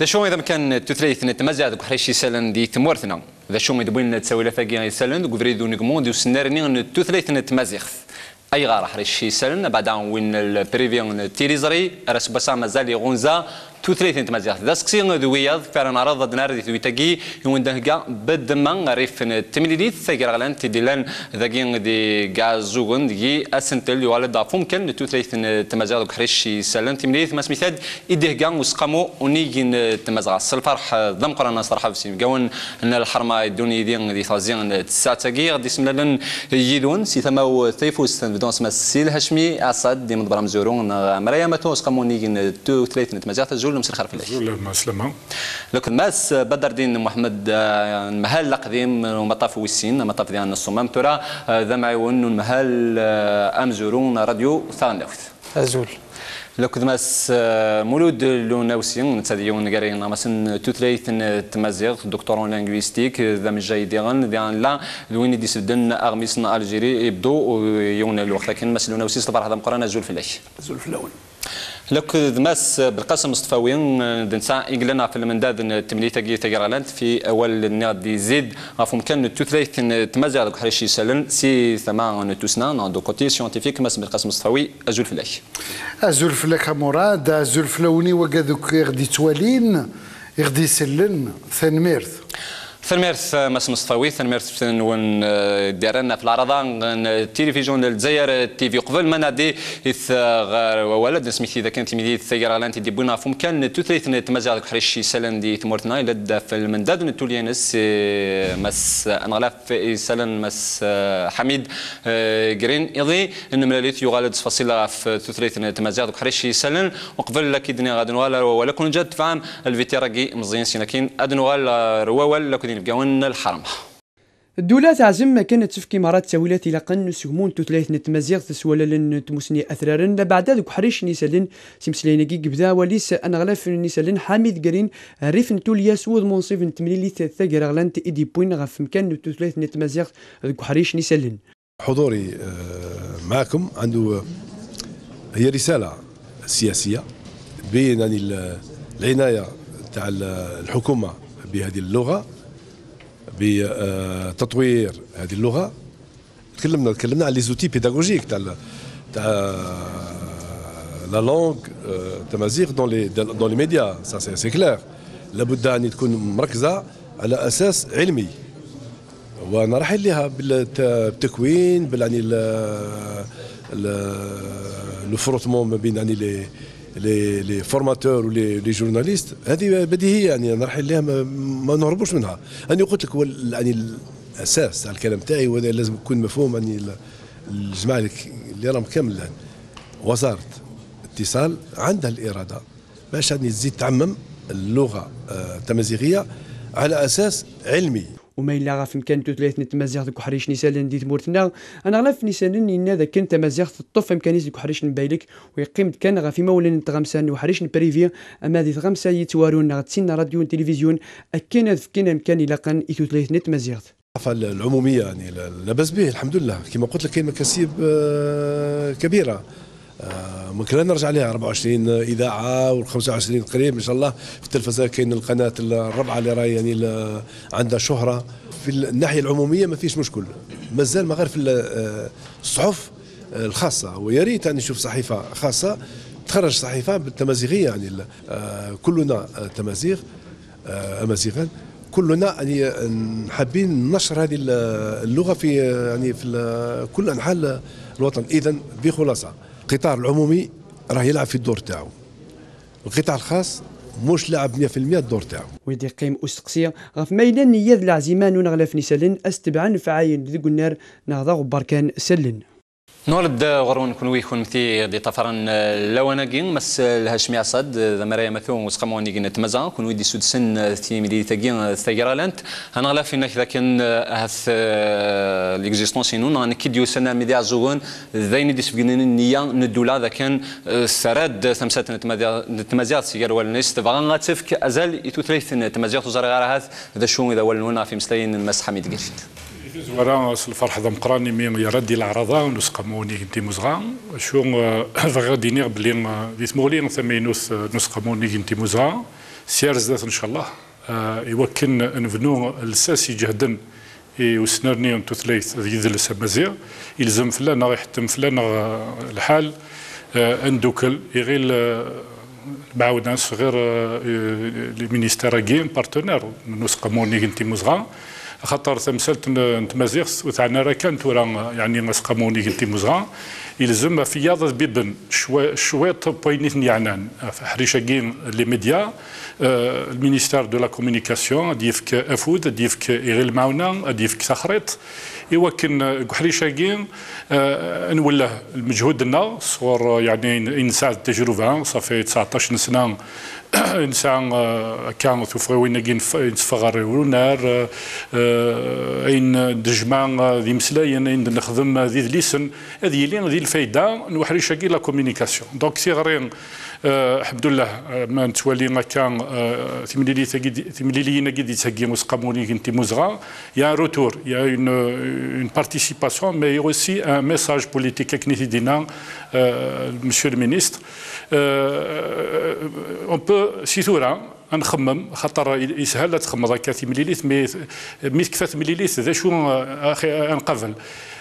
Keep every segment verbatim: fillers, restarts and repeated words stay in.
D acu i d amkan n tutlayt n tmaziɣt deg uḥric isallen di tmurt-nneɣ? D acu i d-wwin ttawilat-agi isallen deg ubrid unegmu d usennar-nni n tutlayt n tmaziɣt? Ayɣer aḥric isallen, abeɛda win n lprivi n tiliẓri, ar aseggas-a mazal iɣunza tutlayt n tmaziɣt? D aseqsi d wiyaḍ ara neɛreḍ ad d-nerr di tewwit-agi i wen-d-nhegga Bedma, rrif n temlilit tagraɣlant i d-illan dagi di Iɛeẓẓugen, deg asentel yuɣal-d ɣef umkan n tutlayt n tmaziɣt deg uḥric isallen. Timlilit, ma smekta-d, i d-ihegga useqqamu unnig n tmazɣa. S lferḥ d ameqqran ad nesteṛḥeb s yinebgawen n lḥerma i d-ddun yid-i di teɣzi n tsaɛet-agi, ɣ-d-isemlalen yid-wen si tama-w tayeffust, nebdu s Mass Sil Hacmi Asad, d imḍebber amezwaru n Amray Amatu, useqqamu unnig n tutlayt n tmaziɣt. Azul, mselxir fell-ak. Azul, mselma. Lakk d Mass Badardin Muḥemmed, eh, nemhal aqdim n umaṭṭaf wis sin, amaṭṭaf diɣen n Ṣṣumam. Tura, eh, d amɛiwen n unemhal, eh, amezwaru n Radyu Taɣelnawt. Azul. Lakk d Mass, eh, Mulud Lunawsi, netta d yiwen gar yineɣmasen n tutlayt n tmaziɣt, doctorant linguistique, d amejjay diɣen, diɣen la d win i d-isebdden aɣmis n Algérie Hebdo, eh, yiwen n lweqt akken. Mass Lunawsi, s lferḥ d ameqqran, azul fell-ak. Azul fell-awen. Lakk d Mass Belqasem Ṣṭfawi, d netta i yellan ɣef lmendad n temlilit-agi tagraɣlant, fi awal nniɣ-d izid ɣef umkan n tutlayt n tmaziɣt deg uḥric isallen si tama n tussna neɣ du côté scientifique. Mass Belqasem Ṣṭfawi, azul fell-ak. Azul fell-ak a Murad, azul fell-awen i wagad akk i ɣ-d-ittwalin, i ɣ-d-isellen, tanemmirt. Tanemmirt, eh, Mass Mustawi, tanemmirt-nwen, eh, d-yerran ɣef leɛraḍa n tilifizyu n Lezzayer, eh, T V. Qbel ma nɛeddi it, eh, ɣer wawal, ad d-nesmekti dakken timlilit tagraɣlant i d-yewwin ɣef umkan n tutlayt n tmaziɣt deg uḥric isallen di tmurt-nneɣ, yella-d ɣef lmendad n tulya-ines, eh, Mass aneɣlaf isallen, Mass, eh, Ḥamid, eh, Grin. Iḍ-i, nemlal-it, yuɣal-d s tfaṣil ɣef tutlayt n tmaziɣt deg uḥric isallen. Uqbel ad k-id-nniɣ ad nuɣal ar wawal, ad ken-neǧǧ ad tebɛem lvitir-agi meẓẓiyen, syin akkin ad nuɣal ar wawal akked inebgawen n lḥerma. Ddula teɛzem akken ad tefk imeṛṛa ttawilat ilaqen n usegmu n tutlayt n tmaziɣt s wallalen n tmussni atraren, labeɛda deg uḥric n isallen. S imeslayen-agi yebda awal-is aneɣlaf n isallen Ḥamid Grin, rrif n tulya s wudem unṣib n temlilit tagraɣlant i d-yewwin ɣef umkan n tutlayt n tmaziɣt deg uḥric n isallen. حضوري، آه، معكم عنده، آه، هي رسالة سياسية تبين يعني ال-، العناية تاع ال-، الحكومة بهذه اللغة، بتطوير هذه اللغة. تكلمنا، تكلمنا على les outils pédagogiques تاع ال-، تاع la langue، آه، تمازيغ dans les، dans les médias، ça c'est، c'est clair. لابد أن تكون مركزة على أساس علمي. وأنا راح ليها بالت-، بالتكوين، بال-، يعني ال-، ال-، le frottement ما بين يعني les، les، les formateurs و les، les journalistes. هذه بديهية، يعني أنا راح ليها، ما، ما نهربوش منها. أنا قلت لك هو ال-، يعني الأساس تاع الكلام تاعي، وهذا لازم يكون مفهوم، يعني ال-، الجماعة اللي ك-، اللي راهم كامل الآن. وزارة الاتصال عندها الإرادة باش يعني تزيد تعمم اللغة، آه، التمازيغية على أساس علمي. Uma yella ɣef umkan n tutlayt n tmaziɣt deg uḥric n isallen di tmurt-nneɣ, aneɣlaf n isallen yenna d akken tamaziɣt teṭṭef amkan-is deg uḥric n Baylek, u yeqqim-d kan ɣef imawlan n tɣamsa n uḥric n Privi, ama di tɣamsa yettwarun neɣ d tin n radyu n tilivizyu, akken ad fken amkan ilaqen i tutlayt n tmaziɣt. الثقافة العمومية يعني لا-، لاباس به الحمد لله. كما قلت لك كاين مكاسب، آه، كبيرة. آه، ممكن نرجع عليها أربعة وعشرين إذاعة وال خمسة وعشرين قريب إن شاء الله. في التلفزة كاين القناة الرابعة اللي راهي يعني ل-، عندها شهرة. في الناحية العمومية ما فيش مشكل. مازال ما غير في ال-، آه، الصحف، آه، الخاصة. ويا ريت أن نشوف صحيفة خاصة تخرج صحيفة بالتمازيغية يعني ال-، آه، كلنا، آه، تمازيغ. آه، أمازيغان، كلنا يعني، آه، حابين نشر هذه ال-، اللغة في، آه، يعني في ال-، كل أنحاء ال-، الوطن. إذن بخلاصة، القطاع العمومي راه يلعب في الدور تاعو. القطاع الخاص مش لاعب مية في المية الدور تاعو. Wid yeqqim usteqsi ɣef ma yella nniya d leɛzima n uneɣlaf n isallen ad s-tebɛen ɣef ɛayen deg unnar neɣ d aɣebbar kan s allen. Nuɣal-d ɣur-wen kunwi kunti d-iṭṭafaren, eh, lawan-agi, Mass Lhacmi Asad, eh, d amaray amatu n useqqamu unnig n tmaziɣt, kunwi d-isuddsen, eh, timlilit-agi, eh, tagralant. Aneɣlaf inek dakken, eh, ahat, eh, l'existence-inu, neɣ nekk i d-yusan armi d Iɛeẓẓugen, d ayen i d-isbegnen nniya n ddula dakken, eh, terra-d tamsalt n tmaziɣ-, n tmaziɣt si gar wallen-is, tebɣa ad tefk azal i tutlayt n tmaziɣt, ur ẓriɣ ara ahat d acu i d awal-nwen ɣef imeslayen n Mass Ḥamid Gerfit. Di tazwara, s lferḥ d ameqqran imi yerra-d i leɛraḍa n useqqamu unnig n timmuzɣa. Acu, eh, bɣiɣ ad d-iniɣ belli, eh, di tmuɣli tamaynut, eh, n useqqamu unnig n timmuzɣa, s Sya ar zdat, ncallah, eh, i wakken ad nebnu lsas iǧehden i usnerni n tutlayt d yidles amaziɣ, ilzem fell-aneɣ, iḥettem fell-aneɣ, eh, lḥal, eh, ad ndukkel, iɣil, eh, lemɛawna s ɣir, eh, les ministères-agi, partenaires n Useqqamu Unnig n Timmuzɣa, axaṭer tamsalt n, n tmaziɣt ur teɛni ara kan tura, yeɛni Aseqqamu Unnig n Timmuzɣa, ilzem ɣef wiyaḍ ad bibben cwi-, cwiṭ n wayen i ten-yeɛnan, ɣef aḥric-agi, les médias, eh, le ministère de la communication ad yefk afud, ad yefk iɣil lemɛawna, ad yefk taxriṭ, i wakken, eh, deg uḥric-agi, eh, ad nwelleh lmeǧhud-nneɣ sɣur, eh, yeɛni, ayen nesɛa d tajruba, ṣafi tseɛṭac n sna nesɛa, eh, akka tuffɣiwin-agi nf-, netteffeɣ ɣer unar, eh, eh, ayen d-nejmeɛ, eh, d imeslayen, ayen d-nexdem, eh, d idlisen, ad yili di lfayda n uḥric-agi, la communication. Donc, tiɣri, eh, ḥemdullah, eh, ma nettwali akka, eh, timlilit-agi d-, timliliyin-agi d-yettheggi Useqqamu Unnig n Timmuzɣa, il y a un retour, il y a une, une participation, mais il y a aussi un message politique, akken i t-id-yenna, euh, Monsieur le Ministre. Euh, on peut, si tura, ad nxemmem, xaṭer i-, yeshel ad txemmeḍ akka timlilit, mais mi tekfa temlilit, d acu, euh, axi, ad nqabel?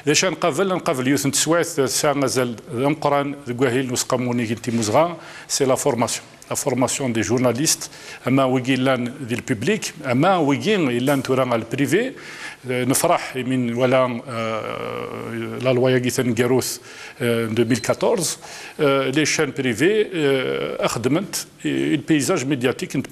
D acu ad nqabel? Ad nqabel yiwet n teswiɛt tesɛa azal d ameqqran deg wahil n Useqqamu Unnig n Timmuzɣa, c'est la formation. La formation des journalistes, ama wigi yellan di le public, ama wigi yellan tura ɣer le privé. Euh, nefreḥ imi nwala, euh, la loi-agi taneggarut, euh, en deux mille quatorze, euh, les chaînes privées, euh, a xedment, euh, le paysage médiatique n-,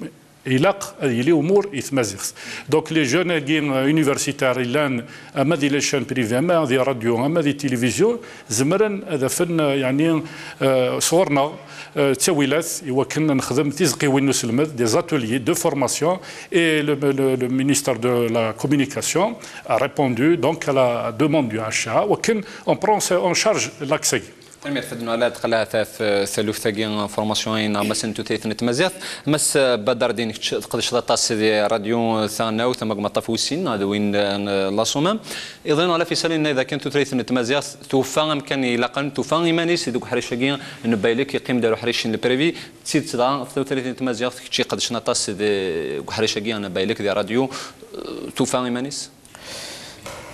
ilaq ad yili umur i tmaziɣt. Donc, les jeunes-agi, euh, universitaires yellan ama di les chaînes privées, ama di radio, ama di télévision, zemren ad afen, euh, yeɛni, euh, sɣur-neɣ, euh, ttawilat i wakken ad nexdem tizeqqiwin n uselmed, des ateliers de formation, et le, le, le ministère de la Communication a répondu donc à la demande du H C A, wakken on prend en charge l'axe-agi. Tanemmirt, Fadlu, ala tqelɛet ɣef, eh, taluft-agi, eh, formation-agi n aɣmas n tutlayt n tmaziɣt. Mass, eh, Badardin, kečč tqedceḍ aṭas di radyu, eh, taɣelnawt, ama deg umaṭṭaf wis sin, neɣ d win, eh, n la Somme. Iḍelli neɣ la Fisal yenna d akken tutlayt n tmaziɣt tufa amkan ilaqen, tufa iman-is deg uḥric-agi n baylek, yeqqim-d ar uḥric n le privé. D tidet dɣa, tutlayt n tmaziɣt kečč iqedcen aṭas deg uḥric-agi n baylek di radyu, eh, tufa iman-is?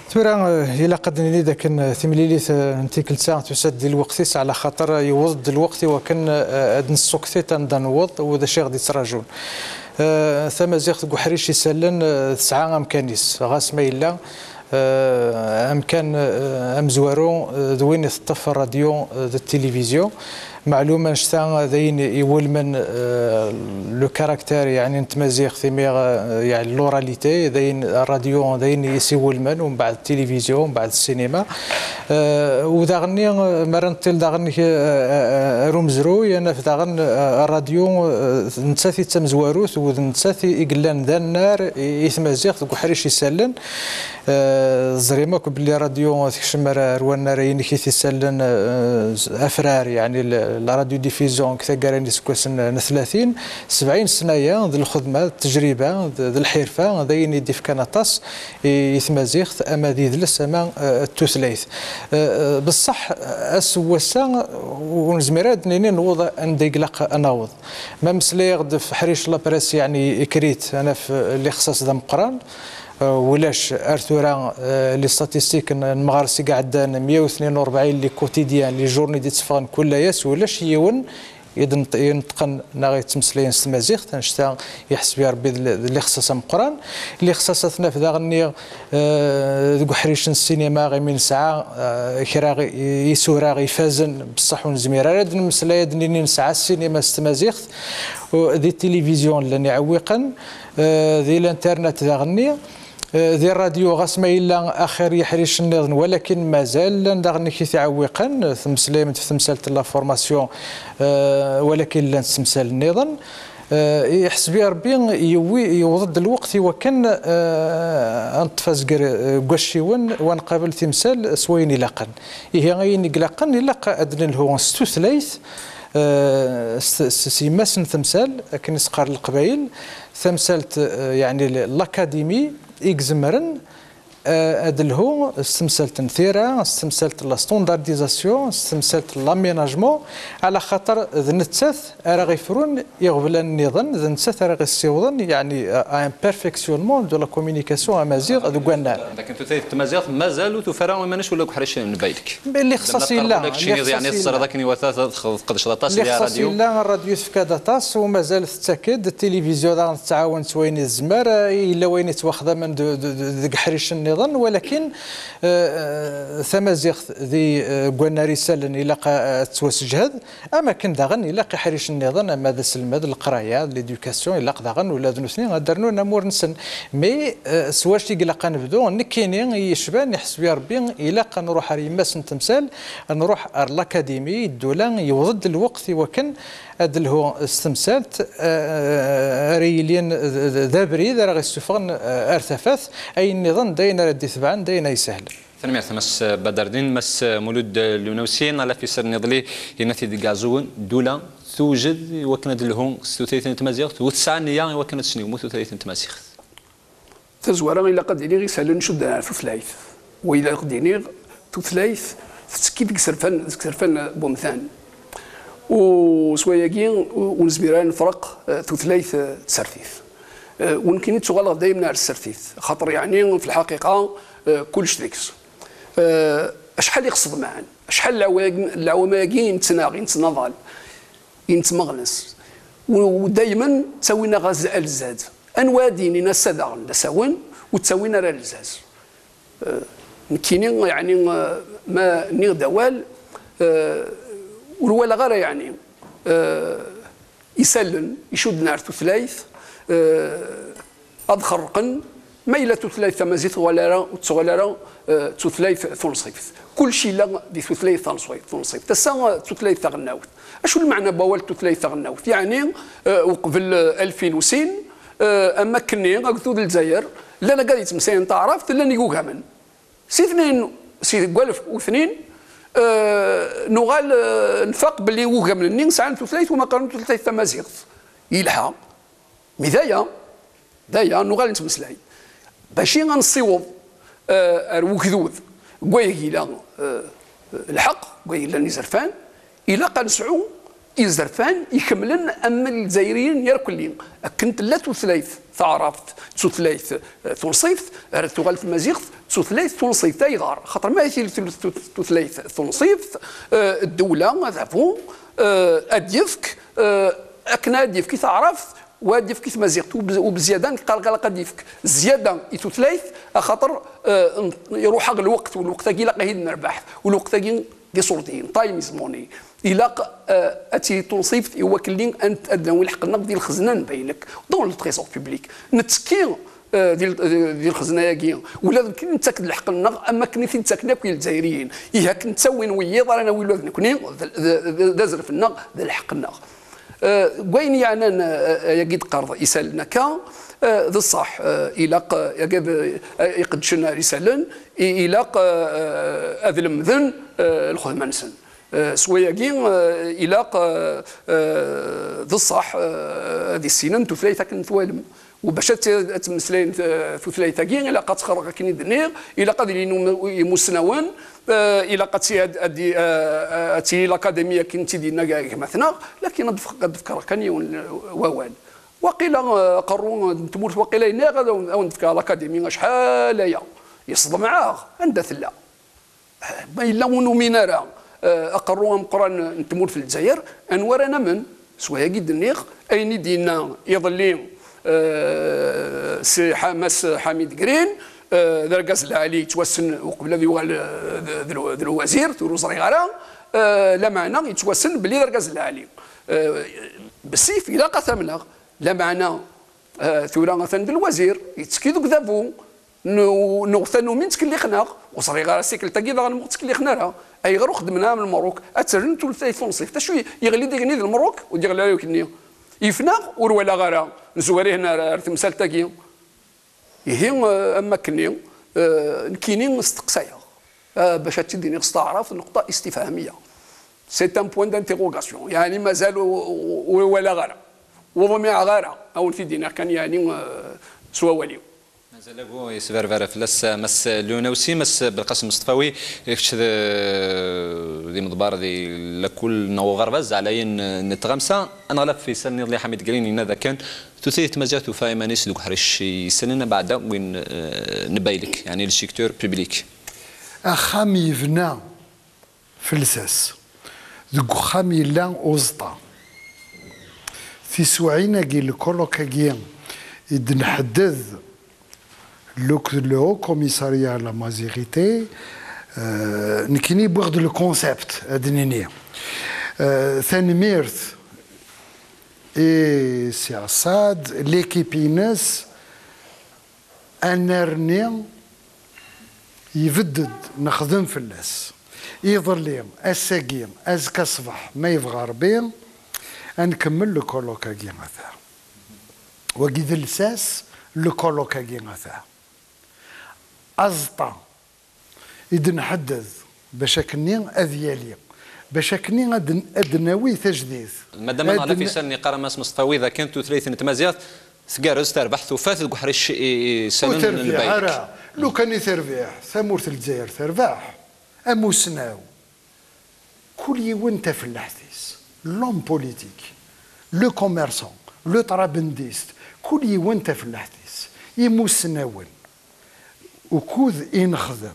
Tura, eh, ilaq ad d-nini d akken, eh, timlilit, eh, n tikkelt-a tusa-d di lweqt-is, ɛla xaṭer, eh, yewweḍ-d lweqt i wakken, eh, ad nessukti anda newweḍ u d acu i ɣ-d-yettrajun. Eh, tamaziɣt deg uḥric isallen, eh, tesɛa amkan-is, ɣas ma yella, eh, amkan, eh, amezwaru, eh, d win i teṭṭef rradyu, eh, d tilivizyu. Meɛlum annect-a d ayen iwulmen, euh, le caractère, yeɛni, n tmaziɣt, imi, euh, yeɛni, l'oralité, d ayen, rradyu, d ayen i s-iwulmen, umbeɛd tilivizyu, umbeɛd ssinima. Euh, u daɣenni, euh, mi ara neṭṭil daɣen, euh, euh, ar umezruy, ad naf daɣen, euh, rradyu, euh, d nettat i d tamezwarut, u d nettat i, i yellan d annar i, i tmaziɣt deg uḥric isallen. Eh, teẓrim akk belli rradyu tekcem ar, ar wannar-inek i t-isallen, eh, afrar, yeɛni le, la radiodiffusion deg taggara n yiseggasen n tlatin, sebɛin sna-ya d lxedma, d ttejriba, d, d lḥirfa, d ayen i d-ifkan aṭas i, i tmaziɣt, ama d idles, ama, eh, d tutlayt. Eh, eh, beṣṣeḥ, ass n wass-a, ur nezmir ara ad d-nini newweḍ anda i ilaq ad naweḍ. Ma meslayeɣ-d f ḥric la presse, yeɛni écrite, ad naf, eh, lixṣaṣ d ameqqran. Euh, ulac ar tura, euh, les statistiques n, n meɣres i iɛeddan, meyya u tnin u rebɛin les quotidiens, les journaux i d-itteffɣen kul ass, ulac yiwen i d-, ineṭqen neɣ yettmeslayen s tmaziɣt, annect-a yeḥseb-iyi Rebbi d l-, d lixṣaṣ ameqqran. Lixṣaṣ ad t-naf daɣen, euh, deg uḥric n ssinima, imi nesɛa, euh, kra i, isura ifazen, beṣṣeḥ ur nezmir ara ad nemmeslay, ad d-nini nesɛa ssinima s tmaziɣt, u, di tilivizyu llan iɛewwiqen, euh, di l'internet daɣenni. Eh, di rradyu, ɣas ma yella axir n yiḥricen nniḍen, walakin mazal llan daɣen kra i t-iɛewwiqen, eh, temmeslayem-d ɣef temsalt n la formation, eh, walakin llant temsal nniḍen. Eh, yeḥseb-iyi Rebbi, yewwi, yewweḍ-d lweqt i wakken, eh, ad neṭṭef azger, eh, deg wacciwen, u ad nqabel timsal s wayen ilaqen. Ihi, ayen i ilaqen, ilaq ad nelhu s tutlayt, eh, s, s, s yemma-s n temsal, akken i s-qqaren Leqbayel, tamsalt, eh, yeɛni l-, l'académie, i izemren ad lhu s temsalt n tira, s temsalt n la standardisation, s temsalt n l'aménagement, ala xaṭer d nettat ara ɣ-ifrun iɣeblan nniḍen, d nettat ara ɣ-issiwḍen, yeɛni, à un perfectionnement de la communication amaziɣ deg wannar. Dakken tutlayt n tmaziɣt mazal ur tufi ara iman-is ula deg uḥric n Baylek. Lixṣaṣ yella, lixṣaṣ yella. Teẓriḍ akken iwata tqedceḍ aṭas di ṛṛadyu. Lixṣaṣ yella, ṛṛadyu tefka-d aṭas, u mazal tettak-d, tilivizyu daɣen tettɛawan s wayen i tezmer, yella wayen yettwaxdamen d- d- d- deg iḥricen nniḍen, walakin eh, tamaziɣt di eh, deg wannar isallen ilaq a- ad tettwaseǧhed, am akken daɣen ilaq iḥricen nniḍen, ama d aselmed, leqraya, l'éducation, ilaq daɣen ula d nutni ad d-rnun amur-nsen. Mais eh, s wacu i ilaq ad nebdu? Nekkini i yecban, iḥseb-iyi Rebbi, ilaq ad nruḥ ar yemma-s n temsal, ad nruḥ ar l'académie, ddula, yewweḍ-d lweqt i wakken ad d-telhu s temsalt, eh, ara yilin d- d- d abrid ara ɣ-issufɣen eh, ar tafat, ayen nniḍen d ayen ara d-itebɛen, d ayen ay isehlen. Tanemmirt a Mass Badardin. Mass Mulud Lewnusi, Alaf Isern iḍelli yenna-t-id deg Iɛeẓẓugen, ddula tewjed i wakken ad d-telhu s tutlayt n tmaziɣt, u tesɛa nniya i wakken ad tesnigmu tutlayt n tmaziɣt. Tazwara, ilaq ad iniɣ isehlen cudden ar tutlayt. Wa ilaq ad iniɣ tutlayt tettekki deg iserfan, deg iserfan n wemdan. U s wayagi, ur nezmir ara ad nefreq eh, tutlayt eh, d tsertit. Eh, u nekkini ttuɣaleɣ daymen ar tsertit, xaṭer yeɛni fi lḥaqiqa eh, kullec deg-s. Eh, acḥal i ɣ-sḍemɛen, acḥal n leɛwam-, leɛwama-agi i nettnaɣ, i nettnaḍal, i nettmeɣnes. U, u daymen ttawin-aɣ az- alzaz. Anwa ad d-yinin ass-a daɣen d asawen, ur ttawin ara alzaz. Eh, nekkini, yeɛni, eh, ma nniɣ-d awal, eh, ur walaɣ ara, yeɛni, eh, isallen icudden ar tutlayt, eh, ad xerrqen, ma yella tutlayt tamaziɣt tuɣal ara, ur tuɣal ara, eh, d tutlayt tunṣibt. Kullec yella di tutlayt tanṣwi-, tunṣibt. Ass-a, eh, d tutlayt taɣelnawt. Acu lmeɛna n wawal tutlayt taɣelnawt? Yeɛni, eh, uqbel, eh, alfin u sin, eh, am akkenni, agdud n Lezzayer, llan agad yettmeslayen taɛrabt, llan igugamen. Si tnin, si deg walef u tnin, eh, nuɣal, eh, nfaq belli igugamen-nni sɛan tutlayt wuma qqaren tutlayt tamaziɣt. Yelha. Mi d aya, d aya, nuɣal nettmeslay. Baci ad nessiweḍ, eh, ar ugdud, deg wayeg yella, eh, lḥeqq, deg wayeg llan izerfan, ilaq ad nesɛu izerfan ikemlen am Lezzairiyen irkelli. Akken tella tutlayt taɛrabt d tutlayt, eh, tunṣibt, ara tuɣal tmaziɣt d tutlayt tunṣibt. Ayɣer? Xaṭer ma tili tut-, tut-, tutlayt tunṣibt, eh, ddewla, adabu, eh, ad yefk, eh, akken ad yefk i taɛrabt, wa ad yefk i tmaziɣt, u bez-, u bezyada nekk qqareɣ ilaq ad yefk zyada i tutlayt, axaṭer, eh, n-, iruḥ-aɣ lweqt, u lweqt-agi ilaq ad t-id-nerbeḥ, u lweqt-agi d iṣurdiyen, time is money. Ilaq, eh, ad tili tunṣibt i wakken ad n-, ad nawi lḥeqq-nneɣ di lxezna n Baylek, dans le trésor public. Nettekki, eh, di l-, di lxezna-agi, ula d nekkni nettak-d lḥeqq-nneɣ am wakken i t-id-ttaken akk i Lezzairiyen. Ihi akken ttawin wiyiḍ ara nawi ula d nekkni, d, d, d, d azref-nneɣ, d lḥeqq-nneɣ. Eh, deg wayen yeɛnan, eh, ayagi d-qqareḍ isallen akka, eh, d ṣṣeḥ, eh, ilaq, eh, agad, eh, iqeddcen ar isallen, i-, ilaq, eh, ad lemden, eh, lxedma-nsen. Eh, s wayagi, eh, ilaq, eh, eh, d ṣṣeḥ, eh, ad issinen tutlayt akken twalem. U bac ad t-, ad ttmeslayen t-, tutlayt-agi, ilaq ad tt-qqareɣ akken i d-nniɣ, ilaq ad ilin um-, imusnawen, eh, ilaq ad ti-, ad, ad, eh, ad tili l'Académie akken i tt-id-yenna gma-tneɣ, lakin ad d-fk-, ad d-fkeɣ kan yiwen wawal. Waqila, eh, aqerru n tmurt waqila yenna-aɣ ad awen-, ad wen-d-fkeɣ l'Académie acḥal aya. Yeṣḍem-aɣ, anda tella? Ma yella ur numin ara, eh, aqerru ameqqran n tmurt n Lezzayer, anwa ara namen? S wayagi d-nniɣ, ayen i d-yenna iḍelli, eh, si Ḥa-, Mass Ḥamid Green, eh, d argaz lɛali yettwassen uqbel ad yuɣal, eh, d, d, d lwazir, tura ur ẓriɣ ara, eh, lameɛna yettwassen belli d argaz lɛali. Eh, bessif, ilaq ad t-amneɣ, lameɛna, eh, tura atan d lwazir, yettekki deg udabu, nu-, nuɣ tanumi ttkellixen-aɣ, ur ẓriɣ ara sikkelt-agi daɣen ma ur ttkellixen ara. Ayɣer ur xeddmen ara am Lmerruk? Ad terren tutlayt tunṣibt. Acu i-, yeɣli-d igenni d Lmerruk, ur d-yeɣli ara igenni. Yif-neɣ, ur walaɣ ara, nezwar ihi ar, ar temsalt-agi. Ihi, eh, am akkenni, eh, nekkini steqsayeɣ, eh, bac ad tt-id-iniɣ s taɛrabt, neqṭa istifhamiya. C'est un point d'interrogation. Yeɛni mazal ur, ur, ur walaɣ ara, ur ḍmiɛeɣ ara, ad wen-t-id-iniɣ kan, yeɛni, eh, s wawal-iw. Azal agu yesberbara fell-as Mass Lewni Awsi, Mass Belqasem Meṣṭfawi, kečč d, d imeḍbar di lakul neɣ uɣerbaz ɛlayen n tɣamsa. Aneɣlaf isal-nniḍen Ḥamid Grin yenna dakken tutlayt tmaziɣt tufa iman-is deg uḥric yessalen abeɛda win, eh, n baylek, yeɛni le secteur public. Axxam yebna f lsas. Deg uxxam yella uẓeṭṭa. Tiswiɛin-agi, le colloque-agi i d-nḥedded le, le Haut Commissariat à la Mazirité, euh, nekkini wwiɣ-d le concept, ad nini. Euh, tanemmirt i Si Ɛessad, l'équipe-ines, anerni yebded, nexdem fell-as. Iḍelli, ass-agi, azekka ṣṣbeḥ, ma yebɣa Rebbi, ad nkemmel le colloque-agi ata. Wagi d lsas, le colloque-agi ata. Aẓeṭṭa i d-nḥedded bac akkenni ad yali, bac akkenni ad n-, ad d-nawi tajdit. Madam, ad aneɣlaf n- isalen yeqqar a Mass Meṣṭfawi dakken tutlayt n tmaziɣt tgerrez, terbeḥ, tufa-t deg uḥric i, i Ur isalen n terbiḥ lbaylek. Ara. Lukan i terbiḥ, tamurt n Lezzayer terbeḥ. Amusnaw, kul yiwen tafellaḥt-is. L'homme politique, le commerçant, le trabendiste, kul yiwen tafellaḥt-is. Imusnawen, ukud i nexdem,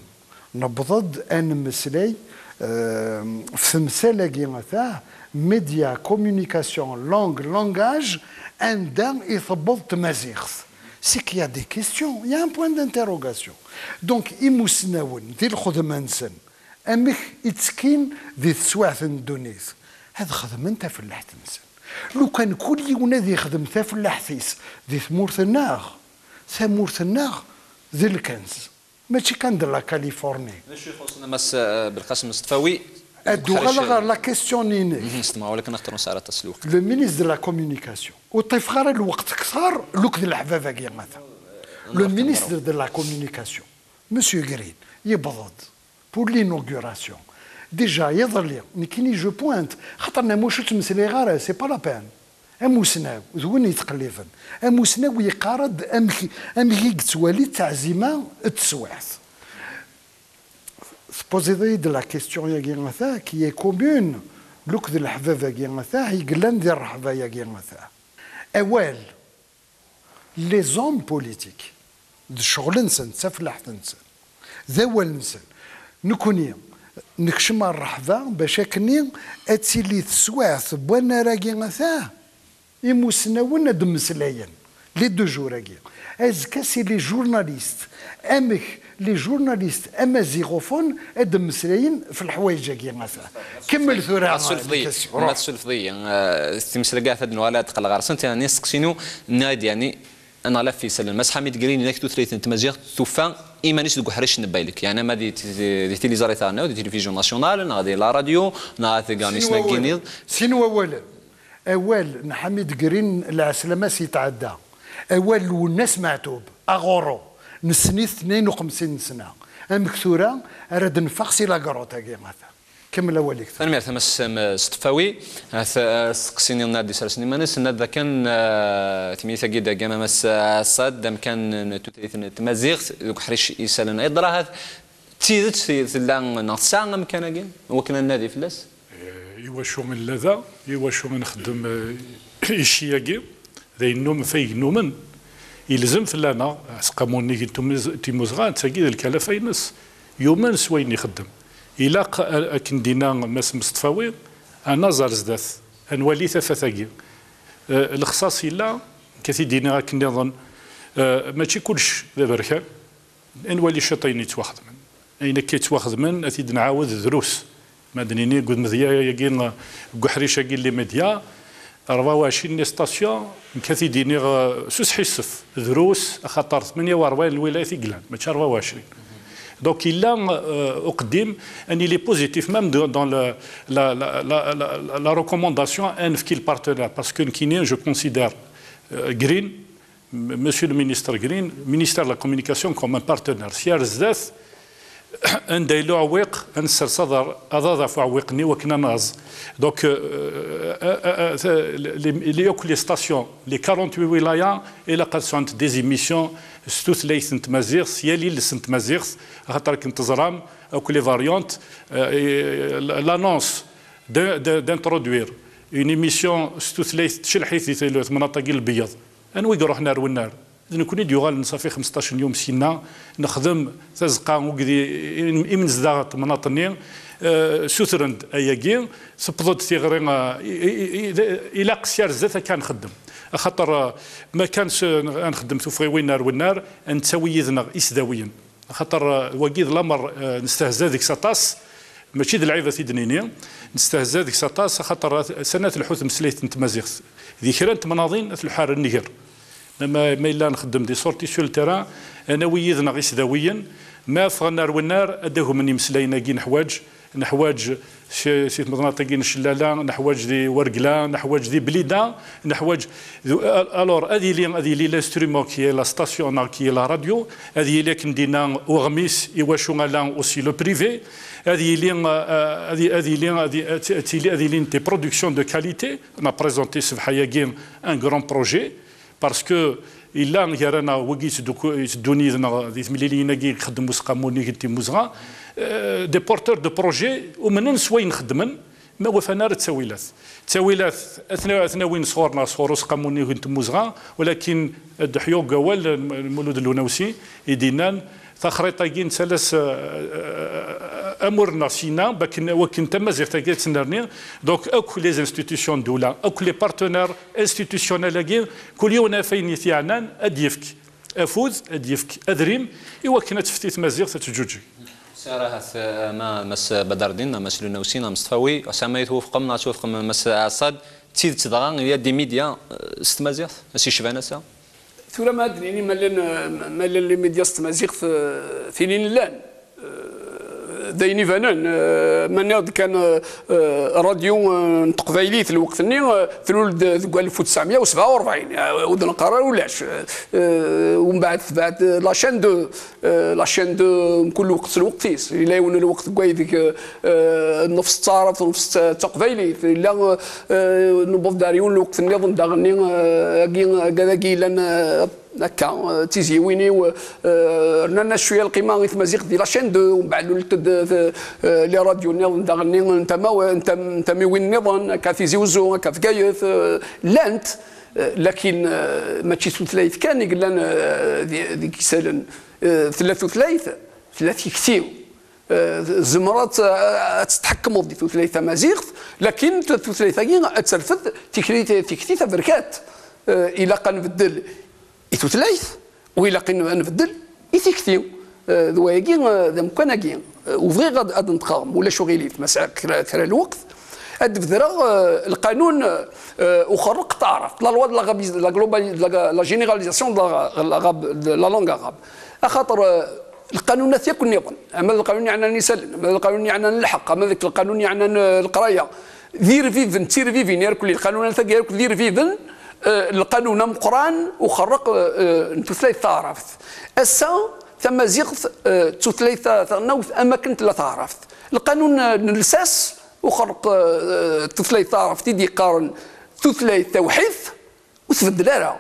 newweḍ-d ad nemmeslay, eh, f temsal-agi ata, média, communication, langue, langage, anda i tewweḍ tmaziɣt. C'est qu'il y a des questions, il y a un point d'interrogation. Donc, imusnawen, di lxedma-nsen, amek i ttekkin di teswiɛt n ddunit? Ad xedmen tafellaḥt-nsen. Lukan kul yiwen ad yexdem tafellaḥt-is di tmurt-nneɣ, tamurt-nneɣ d lkanz. Mačči kan de la Californie. D acu ixuṣṣen a Mass, eh, Belqasem Meṣṭfawi? Ad uɣaleɣ ɣer la question-inek. Mhm, s temɣawla kan, axaṭer ur nesɛi ara aṭas n lweqt. Le ministre de la communication. Ur ṭṭifeɣ ara lweqt kteṛ, lukd leḥbab-agi ata. Le ministre de la communication, Monsieur Green, yewweḍ-d pour l'inauguration. Déjà, iḍelli, nekkini je pointe, xaṭer nnan wacu ur ttmeslayeɣ ara, c'est pas la peine. Amusnaw, d win yettqelliben. Amusnaw yeqqar-d amek, amek i yettwali ttaɛzima d teswiɛt. Tpoziḍ-iyi-d la question-agi ata, qui est commune, lukd leḥbab-agi ata, i yellan di rreḥba-agi ata. Awal, les hommes politiques, d ccɣel-nsen, d tafellaḥt-nsen, d awal-nsen. Nekkni, nekcem ar rreḥba, bac akkenni ad tili teswiɛt n wannar-agi ata, imusnawen ad mmeslayen, les deux jours-agi. Azekka, c'est les journalistes. Amek les journalistes amaziɣophone ad mmeslayen f leḥwayeǧ-agi ata? Kemmel tura, ma tsulfeḍ-iyi, les questions. Ma tsulfeḍ-iyi, eh, timesla-agi ad nuɣal ad d-qqleɣ ɣer-sent, yeɛni asteqsi-inu, nniɣ-d, yeɛni, aneɣlaf isallen. Mass Ḥamid Grin, yenna-k tutlayt n tmaziɣt tufa iman-is deg uḥric n baylek. Yeɛni ama di, di, di tiliẓri taɣelnawt, di tilifizyu nasyunal, neɣ di la radio, neɣ deg amis n waginiḍ. Sin wawalen. Awal n Ḥamid Grin, lɛeslama s yetɛedda. Awal n Lwennas Meɛtub, aɣurru, nessen-it tnayen u xemsin n sna. Amek tura ara d-neffeɣ si la grotte-agi ata? Kemmel awal-ik. Tanemmirt a Mass Meṣṭfawi. At, eh, asteqsi-nni ad d-isers iman-is, nnan-d dakken, eh, timlilit-agi d agama Mass Asad, d amkan n tutlayt n tmaziɣt deg uḥric isallen. Yeḍra ahat d tidet tella neɣ tesɛa amkan-agi, wakken ad nadi fell-as? Eh, iwacu i nella da, iwacu i nxeddem, eh, icci-agi? D ayen num-, f ayen numen, ilzem fell-aneɣ, aseqqamu nnig n tumuẓ-, timmuzɣa, d tagi d lkalafa-ines. Yumen s wayen ixeddem. Ilaq, a-, akken d-inna Mass Meṣṭfawi, ad naẓ ar zdat, ad nwali tafat-agi. Eh, lexṣaṣ yella, nekk ad t-id-iniɣ akken nniḍen, eh, mačči kullec d aberkan. Ad nwali ciṭ ayen yettwaxedmen. Ayen akka yettwaxedmen, ad t-id-nɛawed drus. Ma d-nini, deg umedya-agi, deg uḥric-agi n les médias, rebɛa u ɛecrin n les stations, nekk ad t-id-iniɣ, eh, s usḥissef, drus, axaṭer tmenya u rebɛin n lwilayat i yellan, mačči rebɛa u ɛecrin. Donc, yella, euh, uqeddim, ad nili positif, même de, dans le, la, la, la, la, la recommandation, ad nefk i le partenaire, parce que nekkini, je considère, euh, Green, M-, Monsieur le ministre Green, ministère de la Communication comme un partenaire. Sya ar zdat, anda yella uɛewwiq, ad nessers aḍar-, aḍad ɣef uɛewwiq-nni wakken ad naẓ. Donc, euh, euh, euh, euh, les, les, les, akk les stations, les quarante-huit wilayas, ilaq ad sɛunt des émissions s tutlayt n tmaziɣt, s yal iles n tmaziɣt, axaṭer akken teẓram akk les variantes, euh, et l'annonce de- de- d'introduire une émission s tutlayt tcelḥit di taylu tmennaṭ-agi n Lbeyyeḍ. Anwa i iruḥen ar wennar? D nekkni d-yuɣalen safi xemseṭṭac n yum syenna, nexdem tazeqqa ugdi imnezdaɣ temnaḍt-nni, eh, sutren-d ayagi, tewweḍ-d tiɣri, eh, i- i- i- ilaq sya ar zdat akka ad nxeddem. Axaṭer, eh, ma kan s- ad nxeddem tuffɣiwin ar wennar, ad nettawi yid-neɣ isdawiyen. Axaṭer, eh, wagi d lamer, eh, nestehza deg-s aṭas, mačči d lɛib ad t-id-nini, nestehza deg-s aṭas, axaṭer, eh, sana telḥu tmeslayt n tmaziɣt. Di kra n temnaḍin ad telḥu ar nnger. Ma, ma yella nxeddem des sorties sur le terrain, ad nawi yid-neɣ isdawiyen, ma ffɣen ar wennar ad d-agmen imeslayen-agi neḥwaǧ, neḥwaǧ si, si tmeḍnat-agi n Cellala, neḥwaǧ di Wergla, neḥwaǧ di Blida, neḥwaǧ, alors, ad yili, ad yili l'instrument qui est la station, neɣ qui est la radio, ad yili akken d-yenna uɣmis, i wacu ala aussi le privé, ad yili, euh, ad y- ad yili, ad y- ad t- ad tili, ad ilint des productions de qualité, on a présenté ṣṣbeḥ-agi un grand projet, parce que illa gar-aneɣ wigi yetteddu- yetteddun yid-neɣ di temliliyin-agi i ixeddem Useqqamu Unnig n Timmuzɣa, euh, des porteurs de projets umnen s wayen xeddmen, ma wafan ara ttawilat. Ttawilat atna- atnawin sɣur-neɣ, sɣur Useqqamu Unnig n Timmuzɣa, walakin ad d-ḥyuɣ deg awal, euh, Mulud Lwenawsi i d-yennan, taxriṭ-agi nettalas, euh, euh, amur-nneɣ syenna, bakken, wakken tamaziɣt-agi ad tennerni. Donc, akk les institutions n ddewla, akk les partenaires institutionnels-agi, kul yiwen af ayen i t-yeɛnan, ad d-yefk afud, ad d-yefk adrim, i wakken ad tefti tmaziɣt ad teǧǧuǧeg. Sarahat, eh, ma Mass Badardin, ma Mass Lunawsi, ma Mestfawi, Osama, i twufqem, neɣ twufqem Mass Asad, d tidet dɣa, il y a des médias, eh, s tmaziɣt, ass yecban ass-a? Tura ma ad nini ma llan, ma llan les médias s tmaziɣt, eh, tinin llan. Eh, d ayen ibanen, eh, ma nniɣ-d kan, eh, eh, radio, eh, n teqbaylit lweqt-nni, eh, tlul-d deg alef u tesɛemya u sebɛa u rebɛin, eh, ur d-neqqar ara ulac. Eh, umbeɛd tebɛed, eh, la chaîne deux, eh, la chaîne deux mkul lweqt s lweqt-is. Yella yiwen lweqt deg waydeg, eh, eh, nefs d taɛrabt, nefs d taqbaylit. Yella, eh, newweḍ-d ar yiwen lweqt nniḍen daɣenni, eh, agi, agi, agi yellan, eh, akka, eh, d tiziwin-iw, eh, rnan-as cwiya lqima i tmaziɣt di la chaîne deux, umbeɛd lulent-d, eh, eh, les radios nniḍen daɣenni n tamaw- n tam- n tamiwin nniḍen, akka Tizi Uzzu, akka Bgayet, eh, llant, eh, lakin, eh, mačči tutlayt kan i yellan, eh, di- deg isallen. Eh, tella tutlayt, tella tikti. Eh, tzemreḍ ad, ad tetḥekmeḍ di tutlayt tamaziɣt, lakin tutlayt-agi ad terfed tikti, tikti taberkat. Eh, ilaq ad nbeddel i tutlayt, u ilaq ad nbeddel i tikti. Eh, d wayagi, eh, d amkan-agi. Eh, u bɣiɣ ad, ad neṭqeɣ, ma ulac uɣilif, ma sɛiɣ kra, kra lweqt, ad d-bedreɣ, eh, lqanun, eh, uxerreq n taɛrabt, la loi de la, rabi- la, globali- de la, la généralisation de la, la, de la langue arabe. Axaṭer, eh, lqanunat yakk nniḍen, ama d lqanun yeɛnan isallen, ama d lqanun yeɛnan lḥeqq, ama d lqanun yeɛnan, eh, leqraya, d irbiben, d tirbibin irkelli, lqanunat-agi yakk d irbiben, eh, lqanun ameqqran uxerreq, eh, n tutlayt taɛrabt. Ass-a, tamaziɣt, eh, d tutlayt ta- taɣelnawt am akken tella taɛrabt. Lqanun, eh, n lsas uxerreq, eh, tutlayt taɛrabt i d-yeqqaren tutlayt tawḥidt, ur tbeddel ara.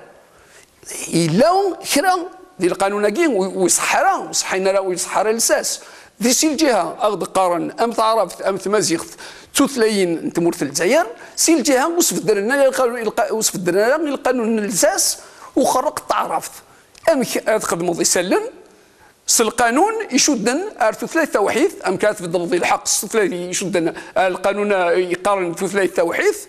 Yella kra di lqanun-agi ur, ur iṣeḥḥa ara, ur ṣeḥḥin ara, ur iṣeḥḥa ara lsas. Di si lǧiha, a ɣ-d-qqaren am taɛrabt, am tmaziɣt, d tutlayin n tmurt n Lezzayer, si lǧiha ur sbeddren ara lqanun, ilqa- ur sbeddren ara i lqanun n lsas uxerreq n taɛrabt. Amek ad xedmeḍ isallen s lqanun icudden ar tutlayt tawḥidt, amek ara tbeddleḍ i lḥeqq s tutlayt icudden ar lqanun, eh, yeqqaren tutlayt tawḥidt,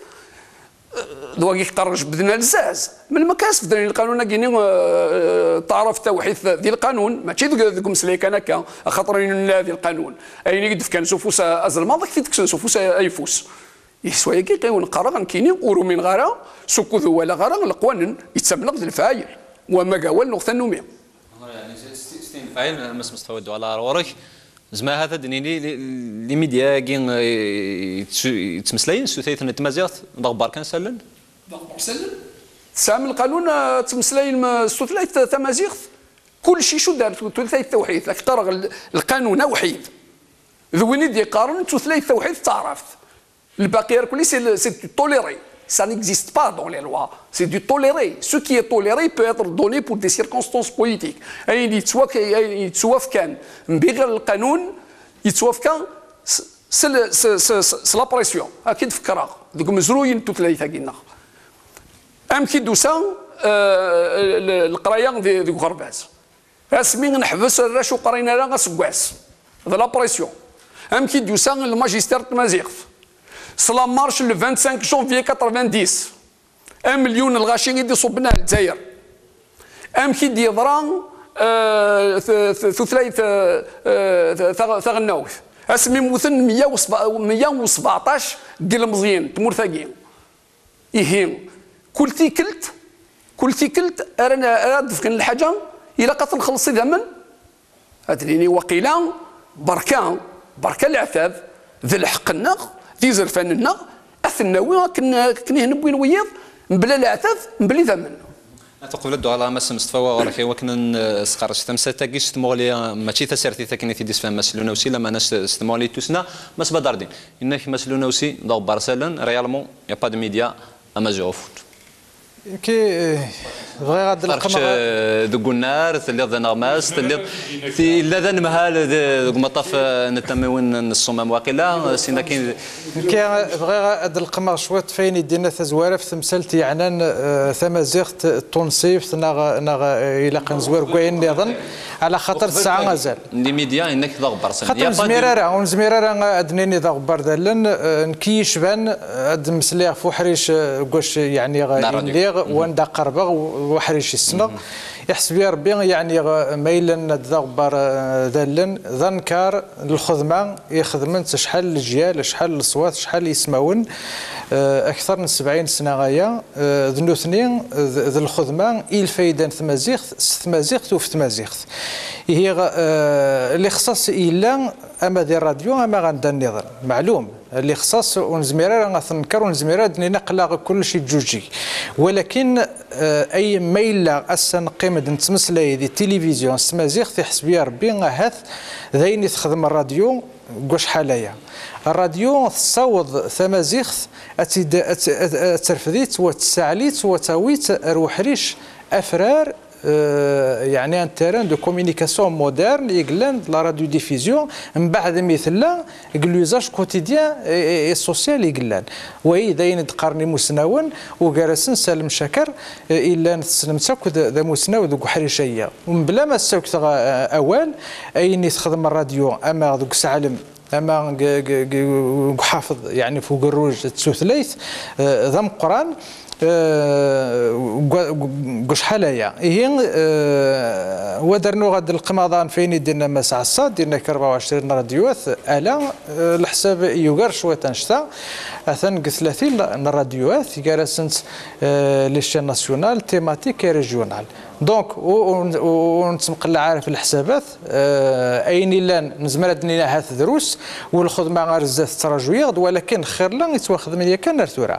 eh, d wagi yeqqaren jebbden alzaz. Melmi akka ara sbedren lqanun-agi-ni, eh, taɛrabt tawḥidt di lqanun, mačči deg, deg umeslay kan akka, axaṭer ayen nella di lqanun. Ayen i yi-d-fkan s ufus a- azelmaḍ, ad k-t-id-kksen s ufus a- ayeffus. Yeswa-yagi qiwen qqareɣ nekkini ur umineɣ ara s ukud ur walaɣ ara leqwanen, ittamneɣ d lefɛayel, wamma g awal neɣ tannumi. Yeɛni, s- s- s tin lefɛayel, Mass Mustfa Weddu, ala ar ɣur-k. Zma ahat ad d-nini li- li- les médias-agi, eh, yettsu- yettmeslayen s tutlayt n tmaziɣt d aɣebbar kan s allen? D aɣebbar s allen. Tesɛam lqanun, eh, ttmeslayen m- s tutlayt tamaziɣt? Kullec icudd ar tutlayt tawḥidt. Ak qqareɣ l- lqanun awḥid d win i d-yeqqaren tutlayt tawḥidt d taɛrabt. Lbaqi irkelli c'est le- c'est toléré. Ça n'existe pas dans les lois. C'est du toléré. Ce qui est toléré peut être donné pour des circonstances politiques. Ayen yettwak-, ayen yettwafkan mbiɣ lqanun, yettwafka s, s, s, s, s la pression. Ad k-id-fekkreɣ deg umezruy n tutlayt-agi-nneɣ. Amek i d-tusa, euh, le-, leqraya di, deg uɣerbaz? Asmi neḥbes arrac ur qqrin ara aseggas, d la pression. Amek i d-yusa le magistère n tmaziɣt? S la marche le vingt-cinq janvier quatre-vingt-dix, amelyun n lɣaci i d-iṣubben ar Lezzayer. Amek i d-yeḍra, euh, t-, t-, tutlayt, euh, euh, taɣ-, taɣelnawt? Asmi mmuten meyya u seba-, meyya u sebeɛṭac n yilmeẓyen n tmurt-agi. Ihi, kul tikkelt, kul tikkelt ara n-, ara d-fken lḥaǧa, ilaq ad t-nxelleṣ idammen. Ad d-nini waqila, berka, berka leɛtab, d lḥeqq-nneɣ, d izerfan-nneɣ, ad ten-nawi akken, akken i hen-wwin wiyiḍ, mebla leɛtab, mebla idammen. Ata qbel ad d-uɣaleɣ a Mass Mestefa, wa ɣer-k, i wakken ad n-, sqerdec tamsalt-agi s tmuɣli, mačči tasertit akken i t-id-isfehhem Mass Lunawsi, lameɛna s, s tmuɣli n tussna. Mass Badardin, yenna-k Mass Lunawsi d aɣebbar s allen, réellement, y a pas de média amaziɣ au fond. Ki, eh, bɣiɣ ad d-leqqmeɣ, eh, deg unnar, telliḍ d aneɣmas, telliḍ, ti-, yella d anemhal de-, deg umaṭṭaf, eh, n tamiwin n Ṣṣumam waqila, eh, sin akin. Nekk, eh, bɣiɣ ad d-leqqmeɣ cwiṭ f ayen i d-yenna tazwara f temsalt yeɛnan, eh, tamaziɣt tunṣibt neɣ, neɣ, eh, ilaq ad nezwir deg wayen nniḍen, ɛla xaṭer tesɛa azal. N les médias, yenna-k d aɣebbar sani. Xaṭer ur nezmir ara, ur nezmir ara ad d-nini d aɣebbar d allen, eh, nekk i yecban, eh, ad d-mmeslayeɣ f uḥric, eh, deg wac, yeɛni, eh, i lliɣ, wanda qerbeɣ, u-, uḥric i ssneɣ. Iḥseb-iyi Rebbi, yeɛni, eh, ma yella nenna-d d aɣebbar, eh, d allen, d anekar n lxedma i xedment acḥal n leǧyal, acḥal n leṣwat, acḥal n yismawen, eh, akteṛ n sebɛin sna aya, eh, d nutni, d, d lxedma i lfayda n tmaziɣt, s tmaziɣt u f tmaziɣt. Ihi, eh, lixṣaṣ yella ama di ṛṛadyu, ama ɣer anda nniḍen. Meɛlum, lixṣaṣ ur nezmir ara ad t-nenkeṛ, ur nezmir ara ad d-nini aql-aɣ kullec yeǧǧuǧǧeg. Walakin, eh, ay ma yella ass-a neqqim-d nettmeslay di tilivizyu s tmaziɣt, iḥseb-iyi Rebbi ahat d ayen i texdem ṛṛadyu deg wacḥal aya. Ṛṛadyu tessaweḍ tamaziɣt ad tt-id-, ad tt-, ad, ad terfed-itt, wa tessaɛl-itt, wa tawi-tt ar uḥric afrar, euh, yeɛni un terrain de communication moderne i yellan d la radiodiffusion, mbeɛd mi tella deg l'usage quotidien et, et, et social i yellan. Wayi d ayen i d-qqaren imusnawen, ugar-asen Salem Caker, eh, i llan tessnem-tt akk d, d amusnaw deg uḥric-agi. Mebla ma ssawteɣ, eh, awal, ayen i texdem ṛṛadyu, ama deg useɛlem, ama g-, g-, g-, deg uḥafeḍ, yeɛni f ugerruj d tutlayt, eh, d ameqqran, eh, deg wa-, deg wacḥal aya. Ihi, eh, wa d rnuɣ ad d-leqqmeɣ daɣen f ayen i d-yenna Mass Ɛessad, yenna-k rebɛa u ɛecrin n ṛṛadyuwat, ala, eh, leḥsab yugar cwiṭ annect-a, atan deg tlatin n ṛṛadyuwat, gar-asent, eh, les chaînes nationales, thématiques et régionales. Donc, ur, ur, ur nettemqellaɛ ara f leḥsabat, eh, ayen illan nezmer ad d-nini ahat drus, u lxedma ar zdat tettraǧu-yaɣ-d, walakin xir la yettwaxdem yakan ar tura.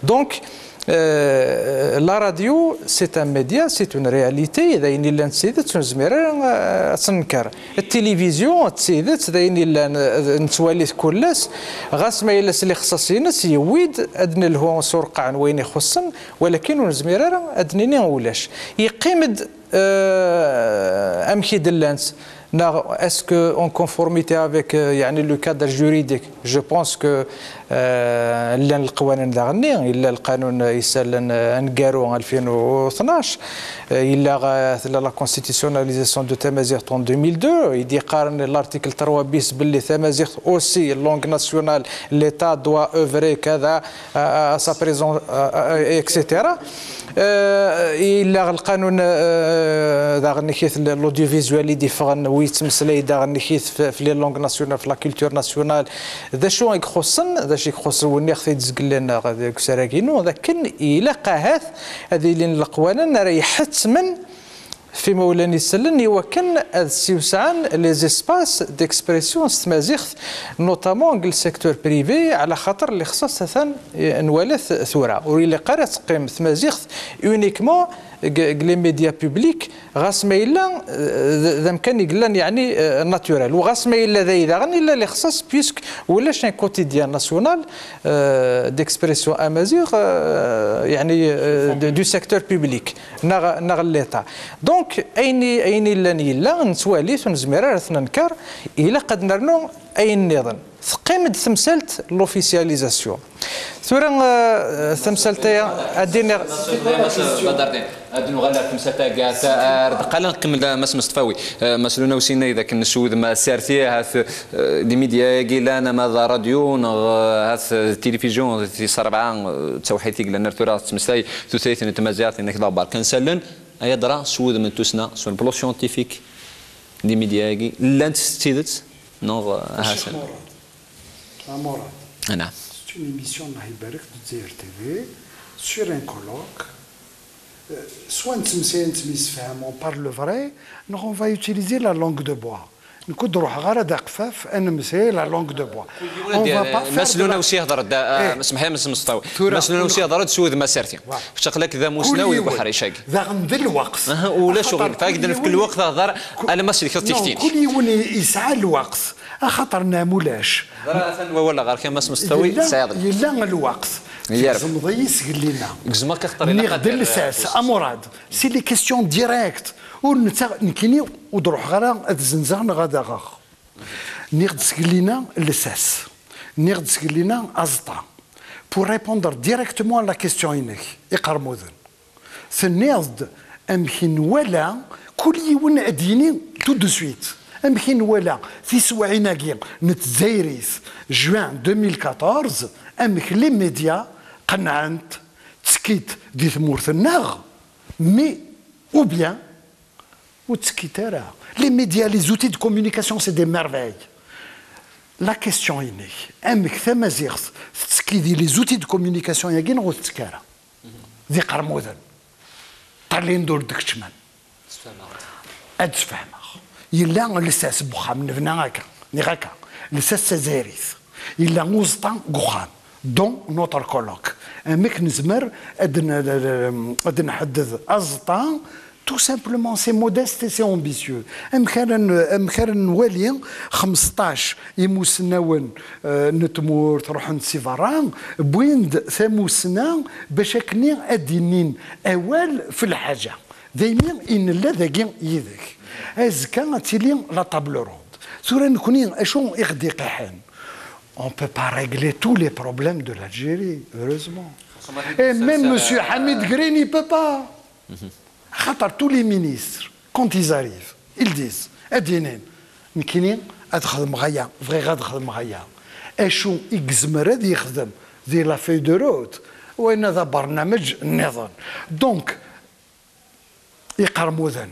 Donc, eh, la radio, c'est un média, c'est une réalité, d ayen illan d tidet, ur nezmir ara, eh, ad tt-nenker. Tilivizyu d tidet, d ayen illan, eh, nettwali-t kul ass, ɣas ma yella s lixṣaṣ-ines, yewwi-d ad nelhu s ureqqeɛ n wayen ixuṣṣen, walakin ur nezmir ara ad d-nini ulac. Yeqqim-d, euh, amek i d-llant, neɣ est-ce que en conformité avec, euh, yeɛni, le cadre juridique? Je pense que, euh, llan leqwanen daɣenni, yella lqanun, euh, isallen, euh, aneggaru alfin u tnac, euh, yella, euh, tella la constitutionnalisation de tamaziɣt en deux mille deux, i d-yeqqaren l'article trois bis belli tamaziɣt aussi langue nationale, l'État doit œuvrer kada, à, à, à sa présence, à, à, et cetera. Euh, yella lqanun, euh, daɣen kif l-, l'audiovisuel i d-iffɣen, wi yettmeslay daɣen kif f-, f les langues nationales, f la culture nationale. D acu i ixuṣṣen, d acu i ixuṣṣen, wenniɣ-t-id zgelli neɣ deg usarag-inu, d akken ilaq ahat ad ilin leqwanen ara iḥettmen f imawlan isellen i wakken ad ssiwsɛen les espaces d'expression s tmaziɣt, notamment deg le secteur privé, ɛla xaṭer lixṣaṣ atan, eh, nwala-t tura. Ur ilaq ara ad teqqim tmaziɣt uniquement deg deg les médias publics, ɣas ma yella, eh, d d amkan i yellan, yeɛni, eh, naturel. U ɣas ma yella d ay daɣen, yella lixṣaṣ, puisque ulac un quotidien national, eh, d'expression amazigh, eh, yeɛni, eh, de- du secteur public, neɣ neɣ n l'État. Donc, ayen i- ayen yellan yella, nettwali-t, ur nezmir ara ad t-nenker, ilaq ad nernu ayen nniḍen. Teqqim-d temsalt n l'officialisation. Tura, eh, tamsalt-aya, ad d-iniɣ. Ad nuɣal ar temsalt-agi, ar deqqal, ad nkemmel, a Mass Mesṭfawi. Eh, Mass Luna, usinna d akken s wudem aserti, ahat, eh, les médias-agi llan, ama d ṛṛadyu neɣ, eh, ahat, eh, tilifizyu, tis ṛebɛa, eh, d tawḥidt i yellan ar tura tettmeslay tutlayt n tmaziɣt, inna-k d aɣbar kan s allen, ay adra s wudem n tussna, sur le plan scientifique, les médias-agi llant s tidet neɣ, eh, ahat? Murad. Anɛam. C'est une émission, Allah ibarek, de D Z R T V, sur un colloque. Euh, soit nettemmeslay, nettemsefham, on parle le vrai, neɣ on va utiliser la langue de bois. Nekk ur d-ruḥeɣ ara d aqfaf, ad nemmeslay la langue de bois. On va pas faire de la- Mass Luna aussi yehder-d, eh, semḥ-iyi, Mass Mesṭfawi. Mass Luna aussi yehder-d s wudem aserti. Kečč aql-ak d amusnaw deg uḥric-agi. Daɣen d lweqt. Aha, ulac uɣilif, ad ak-d-nefk lweqt ad hder alamma s tiktin. Kul yiwen yesɛa lweqt, axaṭer nɛam ulac. Ẓra, atan wawal ɣer-k, a Mass Mesṭfawi, yella, tesɛiḍ. Yella lweqt. Tgezmeḍ-iyi sgellin-a. Gzem akka, axaṭer ilaq. Nniɣ-d ad lsas, a Murad, c'est les questions directes. Ur netta, nekkini ur d-ruḥeɣ ara ad zenzeɣ neɣ ad aɣeɣ. Nniɣ-d sgellin-a lsas. Nniɣ-d sgellin-a aẓeṭṭa. Pour répondre directement à la question-inek, iqermuden. Tenniḍ-d amek i nwala, kul yiwen ad d-yini tout de suite, amek i nwala tiswiɛin-agi n tzayirit, juin deux mille quatorze, amek les médias qennɛent, ttekkit di tmurt-nneɣ, mais, ou bien, ur ttekkit ara. Les médias, les outils de communication, c'est des merveilles. La question-inek, amek tamaziɣt tettekki di les outils de communication-agi neɣ ur tettekki ara? D iqermuden. Ṭṭalin-d ur d-keččmen. Ad d-sfehmeɣ. Yella lsas n wexxam, nebna akka, niɣ akka. Lsas d tazayarit. Yella uẓeṭṭa deg uxxam, dont notre colloque. Amek nezmer ad n- ad nḥedded aẓeṭṭa? Tout simplement, c'est modeste et c'est ambitieux. Amek ara n- amek ara nwali xmesṭac imusnawen, eh, n tmurt ruḥen si berra, wwin-d tamusna bac akkenni ad d-inin awal f lḥaǧa. Daymi i nella dagi yid-k. Azekka ad tili la table ronde. Tura nekni acu i ɣ-d-iqiḥen? On peut pas régler tous les problèmes de l'Algérie, heureusement. Et même Monsieur Hamid Green, il peut pas. Xaṭer tous les ministres, quand ils arrivent, ils disent, ad d-inin, nekkini ad xedmeɣ aya, bɣiɣ ad xedmeɣ aya. Acu i yezmer ad yexdem di la feuille de route? Wayen-a d abarnameǧ nniḍen. Donc, iqermuden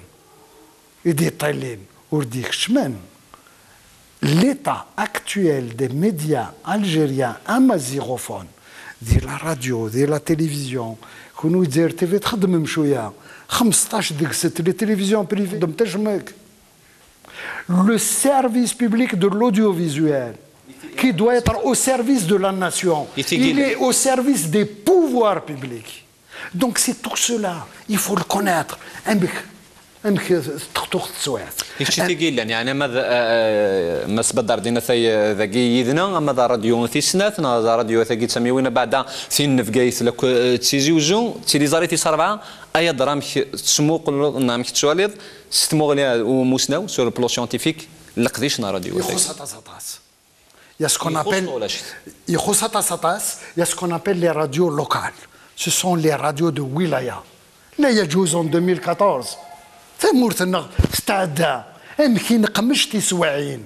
i d-iṭṭilin ur d-ikeččmen. L'état actuel des médias algériens amazighophones, di la radio, di la télévision, kunwi d Dzayer T V txeddmem cwiya, xmesṭac deg-sent les télévisions privées, xeddment acemmek. Le service public de l'audiovisuel, qui doit être au service de la nation, il est au service des pouvoirs publics. Donc c'est tout cela, il faut le connaître. Amek, amek teqtuɣ teswiɛt. I kečč tigi yellan, yeɛni ama d, eh, eh, Mass Badardin atay, eh, dagi yid-neɣ, ama d ṛṛadyu tis snat, neɣ d ṛṛadyu atagi d tamiwin, abeɛda tin n Bgayet, la, eh, d Tizi Uzzu, d tiliẓri tis ṛebɛa, ay adra amek tettmuquleḍ, neɣ amek tettwaliḍ, s tmuɣli n umusnaw, sur le plan scientifique, leqdic n ṛṛadyu atay? Ixuṣṣ aṭas, aṭas. Il y a ce qu'on appelle, ixuṣṣ aṭas, aṭas, il y a ce qu'on appelle les radios locales. Ce sont les radios de wilaya. La yaǧuz en deux mille quatorze. Tamurt-nneɣ tetɛedda. Amek i neqmec tiswiɛin?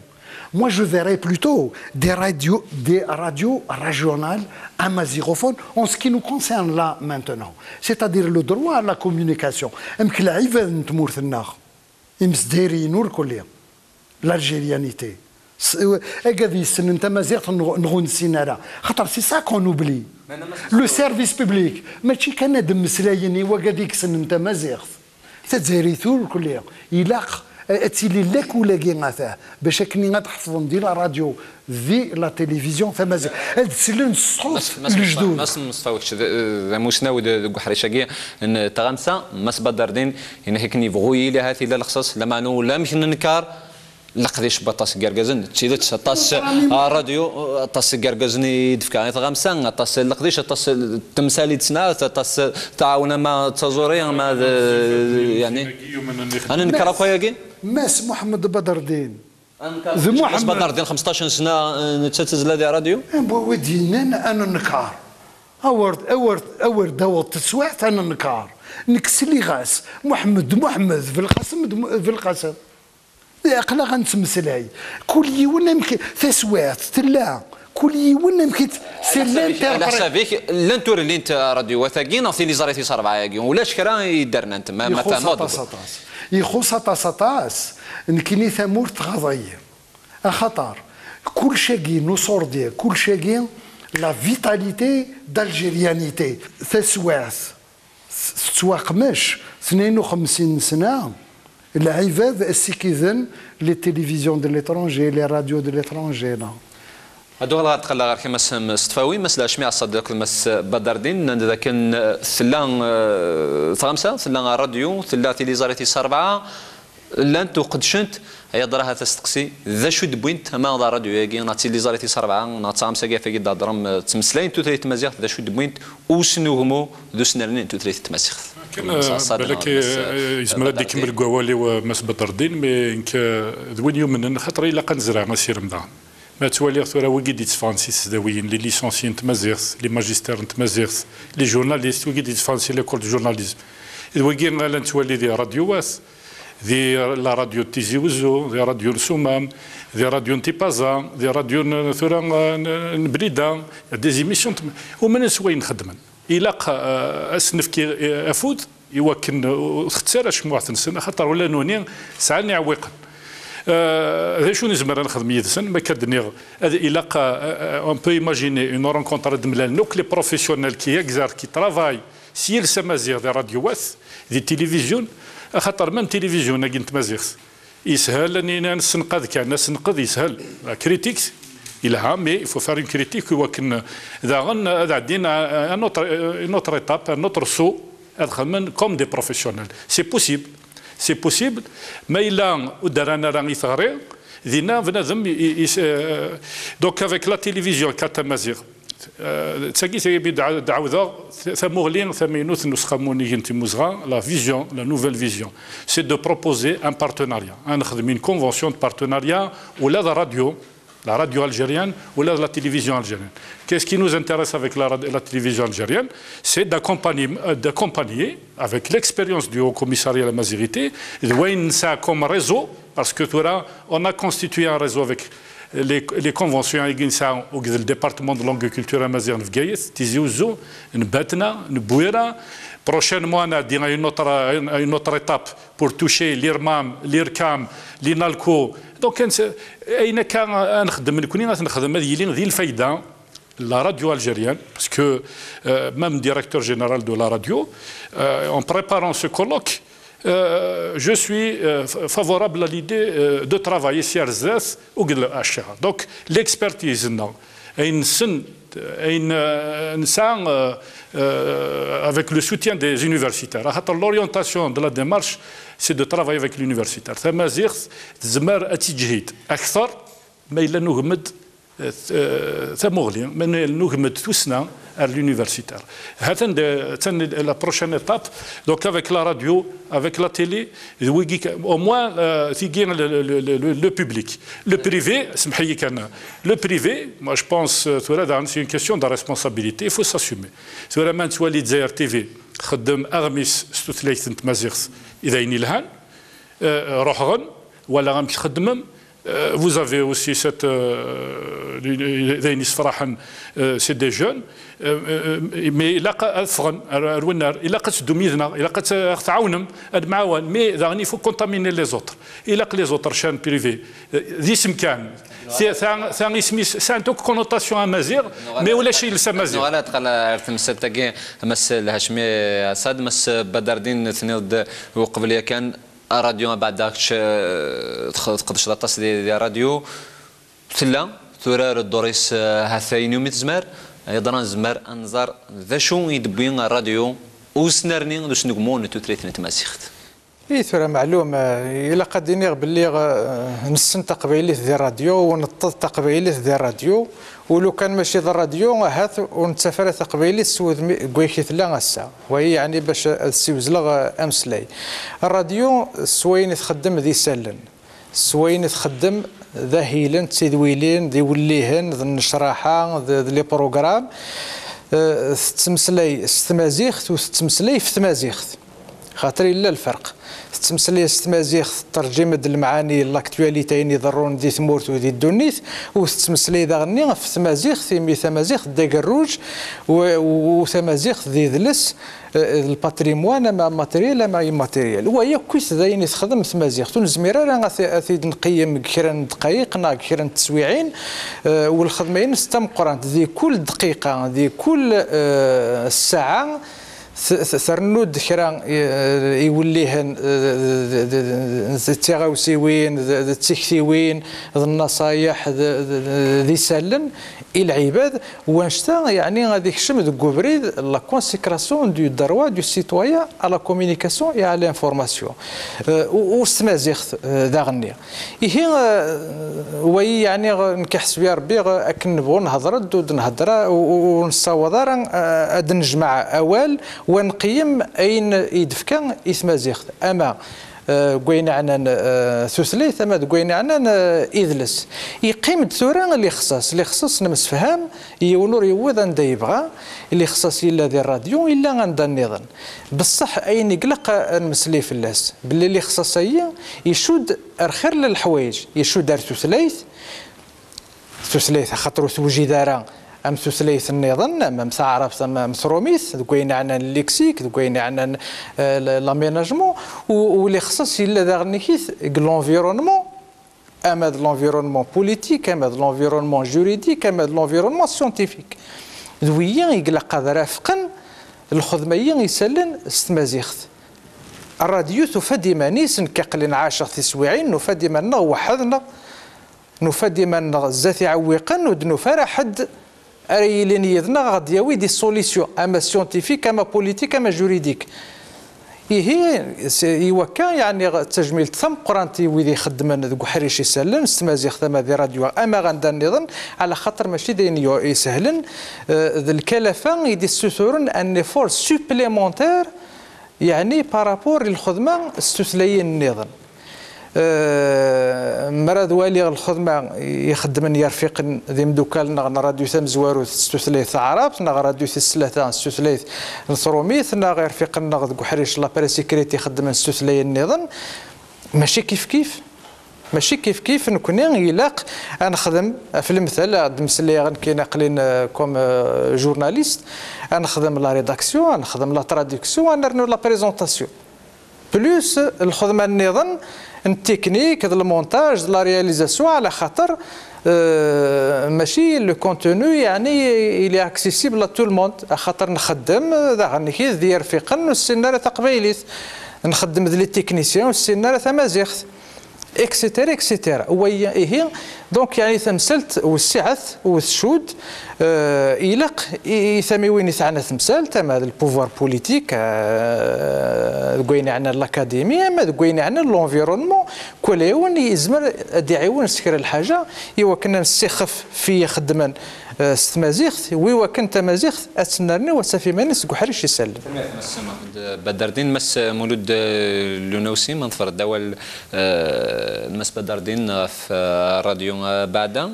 Moi, je verrais plutôt des radios, des radios régionales amazighophones en ce qui nous concerne là maintenant. C'est-à-dire le droit à la communication. Amek lɛibad n tmurt-nneɣ. Imesdiriyen ur kulli. L'algérianité. S- agad yessnen tamaziɣt neɣ neɣ ur nessin ara. Xaṭer c'est ça qu'on oublie. Le service public. Mačči kan ad mmeslayen i wagad i yessnen tamaziɣt. Tazzayrit ur kulli. Ilaq Ad tili lakul-agi atah, bac akken ad ḥefḍen di la radio, di la télévision tamaziɣt, ad slen ṣṣut n lejdud. Mass Mustafa, kečč d, d amusnaw de, deg uḥric-agi n tɣamsa, Mass Badardin, yenna akken yebɣu yili ha tila lexṣaṣ, lameɛna ulamek nenkar leqdic n waṭas n yergazen, d tidet, aṭas n ṛṛadyu, aṭas n yergazen i d-tefka i tɣamsa, aṭas n leqdic, aṭas n temsal i d-tesnɛat, aṭas n taɛawen ama d taẓuri, ama d, yeɛni, ad nenker akk ayagi? Mass Muḥemmed Badardin. D Muḥemmed Badardin, xemseṭṭac n sna, eh, netta d tazzla di ṛṛadyu? Anwa wi d-yennan ad nenker? Awer, awer, awer d-taweḍ teswiɛt ad nenker. Nekk sliɣ-as, Muḥemmed, Muḥemmed, Belqasem, d Mu-, Belqasem. Aql-aɣ ad nettmeslay. Kul yiwen amek, taswiɛt tella. Kul yiwen amek i t-, c'est l'interprète. Leḥsab-ik, llant ur llint ṛṛadyuwat-agi neɣ tiliẓri tis ṛebɛa-agi? Ulac kra i d-rnant, ma, ma fehmeɣ. Ixuṣ aṭas, aṭas. Ixuṣ aṭas, aṭas. Nekkini tamurt tɣaḍ-iyi. Axaṭer, kulc-agi n uṣurdi, kulc-agi, la vitalité d'algérianité, taswiɛt, s-, tettwaqmec, tnayen u xemsin sna, lɛibad ssikiden les télévisions de l'étranger, les radios de l'étranger, neɣ? Ad uɣaleɣ ad d-qalleɣ ɣer-k a Mass Mestfawi, Mass Lhacmi Ɛeṣṣad akked Mass Badardin, nnan-d dakken, eh, tella, eh, tɣamsa, tella ṛṛadyu, tella tiliẓri tis ṛebɛa, llant u qeddcent, ay aḍra ha tasteqsi, d acu i d-wwint ama d ṛṛadyu-agi, neɣ d tiliẓri tis ṛebɛa, neɣ d tɣamsa-agi ɣef wagi d-thedrem, eh, ttmeslayen tutlayt tmaziɣt, d acu i d-wwint usnugmu d usnerni n tutlayt tmaziɣt? Akken, eh, balak, eh, yezmer ad d-ikemmel deg wawal-iw, eh, Mass Badardin, mais nekk, eh, d win yumnen, xaṭer ilaq ad nezreɛ asirem daɣen. Ma ttwaliɣ tura wigi d-yetteffɣen si tesdawiyin, les licenciés n tmaziɣt, les magistères n tmaziɣt, les journalistes, wigi d-yetteffɣen si l'école de journalisme. D wigi la nettwali di ṛṛadyuwat, di la radio n Tizi Wezzu, di radio n Sumam, di radio n Tipaza, di radio n, tura, n, n Blida, des émissions n tm-, umnen s wayen xeddmen. Ilaq, eh, ad s-nefk i, i, afud i wakken ur txettar acmuɛt-nsen, axaṭer ula nuni sɛan iɛewwiqen. Eh, d acu nezmer ad nexdem yid-sen? Ma akka d-nniɣ, ad, ilaq, eh, eh, on peut imaginer une rencontre ad d-mlalen akk les professionnels qui exercent, qui travaillent s yiles amaziɣ di ṛṛadyuwat, di télévision, axaṭer même télévision-agi n tmaziɣt, yeshel ad nini ad nessenqad kan, asenqed yeshel. La critique, yelha, mais il faut faire une critique i wakken daɣen ad ɛeddin à, à un autre, une autre étape, un autre saut, ad xedmen comme des professionnels. C'est possible. C'est possible. Ma yella ur d-rran ara i teɣri, dinna bnadem i, i, i, euh, donc avec la télévision, Kat Amazigh, euh, d tagi, tagi i d-, d-ɛawdeɣ, t-, tamuɣli tamaynut n Useqqamu Unigi n Timmuzɣa, la vision, la nouvelle vision, c'est de proposer un partenariat. Ad nexdem une convention de partenariat, ula d radio, la radio algérienne, ula d la télévision algérienne. Qu'est-ce qui nous intéresse avec la rad-, la télévision algérienne? C'est d'accompagner, euh, d'accompagner, avec l'expérience du Haut Commissariat à la Mazirité, d wayen nesɛa comme réseau, parce que tura, on a constitué un réseau avec les, les conventions i nesɛa akked le département de langue et culture amaziɣ n Bgayet, Tizi Wezzu, n Batna, n Bwira. Prochainement, on a dit à une autre, à une, à une autre étape pour toucher l'IRMAM, l'IRCAM, l'INALCO. Donc, ayen akka ad nexdem nekni, ad t-nexdem ad yili di lfayda la radio algérienne, parce que, euh, même directeur général de la radio, euh, en préparant ce colloque, euh, je suis, euh, f-, favorable à l'idée, euh, de travailler sur zdat. Donc, l'expertise, non. Ayen nessen, ayen, euh, nesɛa, euh, euh, avec le soutien des universitaires. Axaṭer l'orientation de la démarche, c'est de travailler avec l'universitaire. Tamaziɣt tezmer ad tiǧhid akteṛ ma yella nugem-d, euh, tamuɣli, ma yella nugem-d tussna ar l'universitaire. Hatan de, hatan la prochaine étape, donc avec la radio, avec la télé, d wigi ka-, au moins, euh, tigi le, le, le, le, le public. Le privé, semḥ-iyi kan, le privé, moi je pense, euh, tura daɣen, c'est une question de responsabilité, il faut s'assumer. Tura ma nettwali Dzayer T V txeddem aɣmis s tutlayt n tmaziɣt, d ayen yelhan, euh, ruḥeɣ-n, walaɣ amek txeddmem, euh, vous avez aussi cette, euh, d ayen yessefraḥen, euh, c'est des jeunes, euh, euh, mais ilaq ad ffɣen ar, ar wennar, ilaq ad teddum yid-neɣ, ilaq ad tt-, ad ɣ-tɛawnem, ad nemɛawan, mais daɣen il faut contaminer les autres. Ilaq les autres chaînes privées, euh, d isem kan. Ta, ta, ta isem-is, sɛant akk connotation amaziɣ, mais ulac iles amaziɣ. Nuɣal ad ɣal ar temsalt-agi, Mass Lhacmi Asad, Mass Badardin, tenniḍ-d uqbel yakan, Ṛṛadyu abeɛda kečč, eh, tx-, tqedceḍ aṭas di, di ṛṛadyu. Tella turar dduṛ-is, eh, ha-t-a ayen umi tezmer. Yeḍran nezmer ad nẓer d acu i d-wwi ṛṛadyu usnerni d usnegmu n tutlayt n tmaziɣt. I tura meɛlum, eh, ilaq ad d-iniɣ belli, eh, nessen taqbaylit di ṛṛadyu, u neṭṭeḍ taqbaylit di ṛṛadyu, u lukan mačči d ṛṛadyu, ahat ur nettaf ara taqbaylit s wudem i, deg wayek i tella ass-a. Wayi yeɛni bac ad ssiwzleɣ, eh, ameslay. Ṛṛadyu s wayen i txeddem d isallen, s wayen i txeddem d ahilen, d tidwilin, d iwellihen, d nnecraḥa, d, d les programmes. Eh, tettmeslay s tmaziɣt u tettmeslay f tmaziɣt. Xaṭer yella lferq. Tettmeslay s tmaziɣt, tettṛeǧǧim-d lemɛani, l'actualité, ayen iḍerrun di tmurt u di ddunit, u tettmeslay daɣenni ɣef tmaziɣt, imi tamaziɣt d agerruj, u, u, u tamaziɣt d idles, eh, d lpatrimwan, ama matériel, ama immatériel. Wa yakk-it d ayen i texdem tmaziɣt. Ur nezmir ara ad t-, ad t-id-nqeyyem deg kra n ddqayeq neɣ deg kra n teswiɛin, eh, u lxedma-ines d tameqqrant di kul dqiqa, di kul, eh, ssaɛa. T-, t-, trennu-d kra, eh, iwellihen, eh, d, d, d, d, d tiɣawsiwin, d, d tiktiwin, d nnaṣayeḥ, d, d, d, d isallen i lɛibad, wanect-a, yeɛni ad ikcem deg ubrid la consécration du droit du citoyen à la communication et à l'information. Eh, u, u s tmaziɣt, eh, daɣenni. Ihi, eh, wayi, yeɛni, nekk ḥesbi Rebbi, eh, akken nebɣu nhedṛ-d, ur d-nhedṛ, ur, ur, ur nessawaḍ ara, eh, ad d-nejmeɛ awal, wa nqeyyem ayen i d-tefka i tmaziɣt. Ama, eh, deg wayen iɛnan, eh, tutlayt, ama deg wayen iɛnan, eh, idles. Yeqqim-d tura lixṣaṣ, lixṣaṣ nemsefham, yiwen ur yewwiḍ anda yebɣa, lixṣaṣ yella di ṛṛadyu, yella anda nniḍen. Beṣṣeḥ ayen i ilaq ad nemmeslay fell-as, belli lixṣaṣ-ayi icudd ar xir n leḥwayeǧ, icudd ar tutlayt, tutlayt axaṭer ur tewjid ara am tutlayt nniḍen, am, am taɛrabt, am, am trumit, deg wayen iɛnan lexique, deg wayen iɛnan, eh, l-, l'aménagement, u, u lixṣaṣ yella daɣen ikit deg l'environnement, ama d l'environnement politique, ama d l'environnement juridique, ama d l'environnement scientifique. D wiyi i ilaq ad rafqen lxedma-yi isallen s tmaziɣt. Ṛṛadyu tufa-d iman-is, nekk aql-i nɛaceɣ tiswiɛin, nufa-d iman-nneɣ weḥḥed-nneɣ, nufa-d iman-nneɣ zdat iɛewwiqen, ur d-nufa ara ḥedd ara yilin yid-neɣ, ad d-yawi des solutions, ama scientifiques, ama politiques, ama juridiques. Ihi, s-, i wakka, yeɛni, d tajmilt tameqqrant i wid ixeddmen deg uḥric isallen s tmaziɣt, ama di ṛṛadyu, ama ɣer anda nniḍen, ɛla xaṭer mačči d ayen yu-, isehlen, eh, d lkalafa i d-issuturen un effort supplémentaire, yeɛni par rapport i lxedma s tutlayin nniḍen. Eh, mi ara d-waliɣ lxedma i xeddmen yirfiqen d imeddukal-nneɣ n ṛṛadyu tamezwarut s tutlayt taɛrabt, neɣ ṛṛadyu tis tlata s tutlayt n trumit, neɣ irfiqen-nneɣ deg uḥric la presse écrite ixeddmen s tutlayin nniḍen, mačči kifkif. Mačči kifkif, nekni ilaq ad nexdem, ɣef lemtel, ad d-mmeslayeɣ nekkini aql-in, eh, comme, eh, journaliste, ad nexdem la rédaction, ad nexdem la traduction, ad nernu la présentation. Plus lxedma nniḍen n technique, d le montage, d la réalisation, ɛla xaṭer, euh, mačči le contenu, yeɛni, il est accessible à tout le monde. Axaṭer nxeddem, euh, daɣen kid d yirfiqen ur ssinen ara taqbaylit. Nxeddem d les techniciens ur ssinen ara tamaziɣt. Et cetera, et cetera. Wayi, ihi, donc, yeɛni tamsalt wessiɛet, u tcudd, eh, ilaq i, i tamiwin i teɛna temsalt, ama d le pouvoir politique, eh, deg wayen yeɛnan l'académie, ama deg wayen yeɛnan l'environnement, kul yiwen yezmer ad d-iɛiwen s kra n lḥaǧa, i wakken ad nessixef f ixeddmen, eh, s tmaziɣt, wi wakken tamaziɣt ad tennerni u ad taf iman-is deg uḥric isallen. Tanemmirt, Mass Muḥend Badardin. Mass Mulud, eh, Lunawsi, ma neḍfer-d awal, eh, n Mass Badardin ɣef, eh, ṛṛadyu, eh, Beɛda.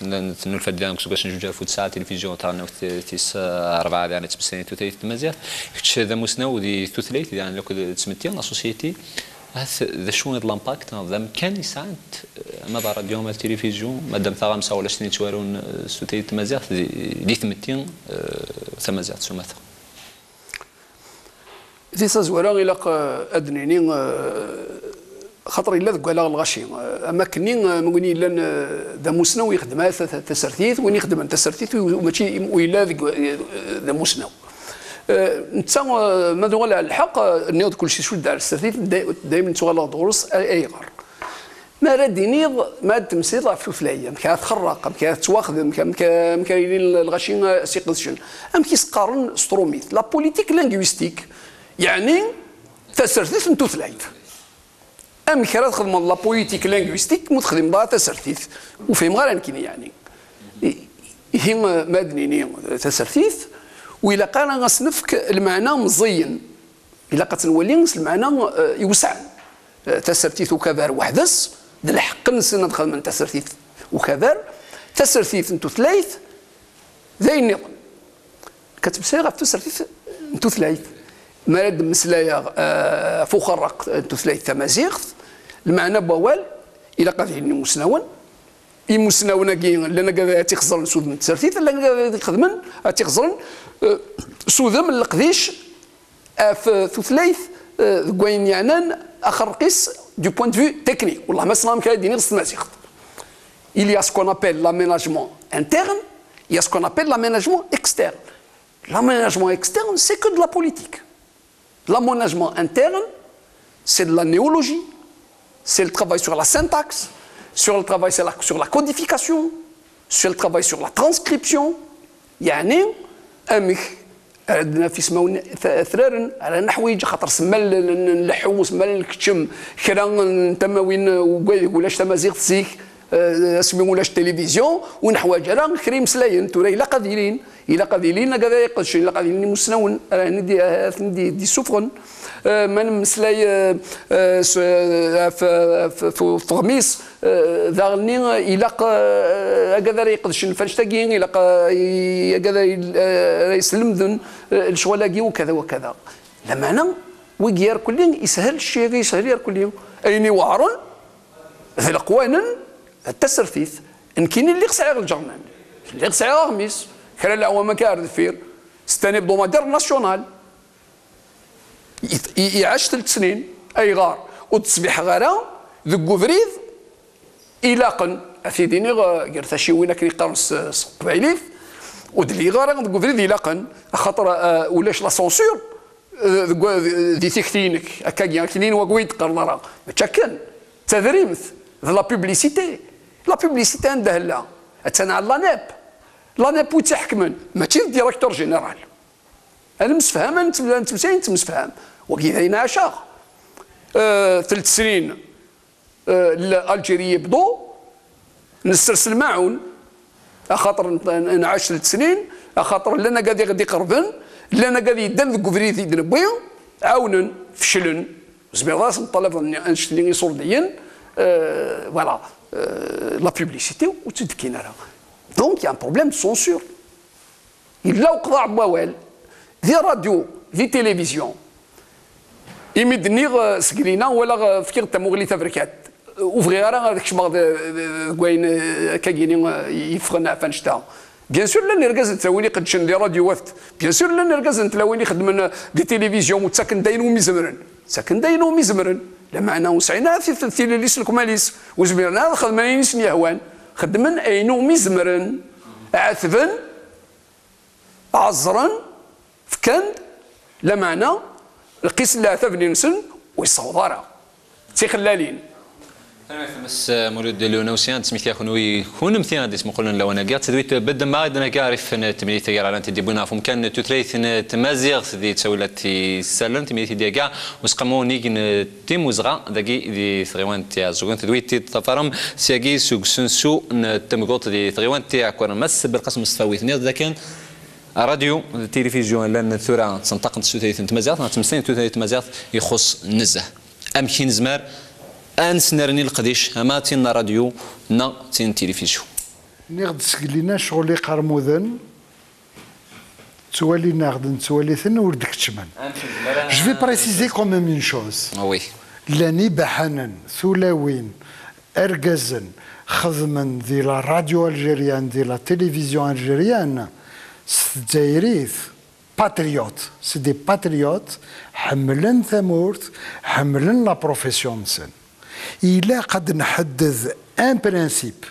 N-, tennulfa-d diɣen deg useggas n zuǧ alaf u tesɛa tilifizyu taɣelnawt tis, eh, ṛebɛa diɣen yettmeslayen tutlayt n tmaziɣt. Kečč d amusnaw di tutlayt diɣen akked d tmetti, la société. Ahat d acu i d l'impact neɣ d amkan i sɛant, eh, ama d ṛṛadyu ama d tilifizyu, ma d am taɣamsa wala s tin yettwarun, eh, s tutlayt n tmaziɣt di, di tmetti, eh, tamaziɣt s umata? Di tazwara, ilaq, eh, ad d-nini, eh, xaṭer yella deg walaɣ lɣaci, eh, am akkenni, eh, am win yellan, eh, d amusnaw yexdem ta-, ta-, tasertit, win ixedmen tasertit, u, u mačči, u yella deg, eh, d amusnaw. Netta, eh, ma d-uɣal ɣer lḥeqq, eh, nniɣ-d kulci s udar s tsertit, day-, daymen ttuɣaleɣ-d ɣur-s. Ay-, ayɣer? Ma ara d-tiniḍ, ma ad temsiḍ ɣef tutlayt, amek ara txerraq, amek ara tettwaxdem, amek, amek ara yili lɣaci, eh, s iqedcen, amek i s-qqaren s trumit, la politique linguistique, yeɛni tasertit n tutlayt. Amek ara txedmeḍ la politique linguistique mu texdimeḍ ara tasertit? Ur fhimeɣ ara nekkini, yeɛni. I-, ihi, eh, ma ad nini tasertit, ur ilaq ara ad s-nefk lmeɛna meẓẓiyen. Ilaq ad tt-nwali s lmeɛna, eh, iwesɛen. Eh, tasertit ukabar weḥd-s, d lḥeqq-nsen ad xedmen tasertit ukabar. Tasertit n tutlayt, d ayen nniḍen. Ad ttmeslayeɣ ɣef tsertit n tutlayt. Mi ara d-mmeslayeɣ, eh, ɣef uxerraq n tutlayt tamaziɣt, lmeɛna n wawal, ilaq ad yilin imusnawen. Imusnawen-agi llan agad ad tt-ixeẓren s udem n tsertit, llan agad ad ixedmen ad tt-ixeẓren, eh, s udem n leqdic ɣef tutlayt, eh, deg wayen yeɛnan axerreq-is du point de vue technique. Wellah ma ssneɣ amek ara d-iniɣ s tmaziɣt. Il y a ce qu'on appelle l'aménagement interne, il y a ce qu'on appelle l'aménagement externe. L'aménagement externe, c'est que de la politique. L'aménagement interne, c'est de la néologie, c'est le travail sur la syntaxe, sur le travail sur la, sur la codification, sur le travail sur la transcription. Yeɛni, amek ara d-naf ismawen t-, atraren, ara neḥwiǧ, axaṭer semmal n-, n-, nleḥḥu, semmal nkeččem kra n tamawin, ugay deg ulac tamaziɣt zik, eh, asmi ulac tilivizyu, ur neḥwaǧ ara kra imeslayen, tura ilaq ad ilin, ilaq ad ilin agad ara iqedcen, ilaq ad ilin imusnawen, ara ten-id-, ara ten-id-, d-issufɣen. Eh, ma nemmeslay, eh, eh, s-, eh, ɣef, ɣef, ɣef, ɣef teɣmis, eh, daɣenni, eh, ilaq, eh, agad ara iqedcen ɣef annect-agi, ilaq, eh, i-, agad ara i-, eh, ara yeslemden, eh, lecɣal-agi, ukada, wakada. Lameɛna, wigi irkelli, yeshel cci-agi, yeshel irkelli. Ayen iweɛren, d leqwanen, d tasertit. Nekkini lliɣ sɛiɣ lǧernan, lliɣ sɛiɣ aɣmis, kra n leɛwam akka ar deffir, c'est un hebdomadaire national. I-, i-, iɛac telt snin. Ayɣer? Ur d-sbiḥeɣ ara deg ubrid ilaqen, ad t-id-iniɣ, eh, gar taciwin akken i qqaren s, s teqbaylit, ur d-lliɣ ara deg ubrid ilaqen, axaṭer, eh, ulac la censure, eh, deg wa-, di tikti-inek, akkagi, akken i wagi ur yi-d-qqaren ara. Mačči akken, d tadrimt, d la publicité. La publicité anda hella? Attan ɛla l'ANEP. L'ANEP wi tt-iḥekmen, mačči d directeur général. Ad nemsefham, ad nettm-, ad nettemsay, nettemsefham. Wagi d ayen ɛaceɣ. Eh, telt snin, eh, l'Algérie Hebdo, nessers lmaɛun, axaṭer n-, n-, nɛac telt snin, axaṭer llan agad i ɣ-d-iqerben, llan agad yeddan deg ubrid i d-newwi, ɛawnen, feclen. Ur zmireḍ ara ad sen-ṭṭalabeḍ annect-nni iṣurdiyen, eh, voilà, eh, la publicité ur tt-id-kkin ara. Donc, il y a un problème de censure. Yella uqḍaɛ n wawal, di radio, di télévision. Imi d-nniɣ, eh, seg lina, walaɣ, eh, fkiɣ-d tamuɣli taberkat. Eh, ur bɣiɣ ara ad kecmeɣ de-, de-, deg wayen, eh, akkagini, eh, yeffɣen ɣef annect-a. Bien sûr, llan irgazen d tlawin iqeddcen di radio, wafd. Bien sûr, llan irgazen d tlawin ixeddmen, eh, di télévision, u ttaken-d ayen umi zemren. Ttaken-d ayen umi zemren. Lameɛna ur sɛin ara ti-, tilelli s lekmal-is. Ur zmiren ara ad xedmen ayen i sen-yehwan. Xeddmen ayen umi zemren. Ɛetben, ɛeẓren, fkan-d, lameɛna, lqis n leɛtab-nni-nsen ur yessaweḍ ara. D tixellalin. Tanemmirt a Mass Mulud Lwenawsi, ad d-smektiɣ kunwi, kunemti ad d-ismuqulen lawan-agi. Tadwilt Bedemma i d-nagi arif n temlilit-agi ara lant-id-iwwin ɣef umkan n tutlayt n tmaziɣt di ttawilat isallen, temlilit-agi useqqamu unig n Timmuzɣa dagi di tɣiwant Iɛeẓẓugen. Tadwilt i d-tafarem syagi seg usensu n Temguṭ di tɣiwant Iɛekkuren. Mass Belqasem Mustfa, wi tenniḍ dakken ṛṛadyu d tilifizyu llan tura ttenṭaqent s tutlayt n tmaziɣt neɣ ttmeslayen tutlayt n tmaziɣt, ixuṣṣ nezzeh. Amek i nezmer ad nesnerni leqdic ama d tin n ṛṛadyu neɣ d tin n tilifizyu? Nniɣ-d seg lina ccɣel iqermuden, ttwalin-aɣ-d, nettwali-ten, ur d-keččmen. Je vais préciser quand même une chose. Ah oui. Llan ibaḥanen, tulawin, argazen, xedmen di la radio algérienne, di la télévision algérienne, s tezzayrit, patriotes, c'est des patriotes, ḥemmlen tamurt, ḥemmlen la profession-nsen. Ilaq ad nḥedded un principe.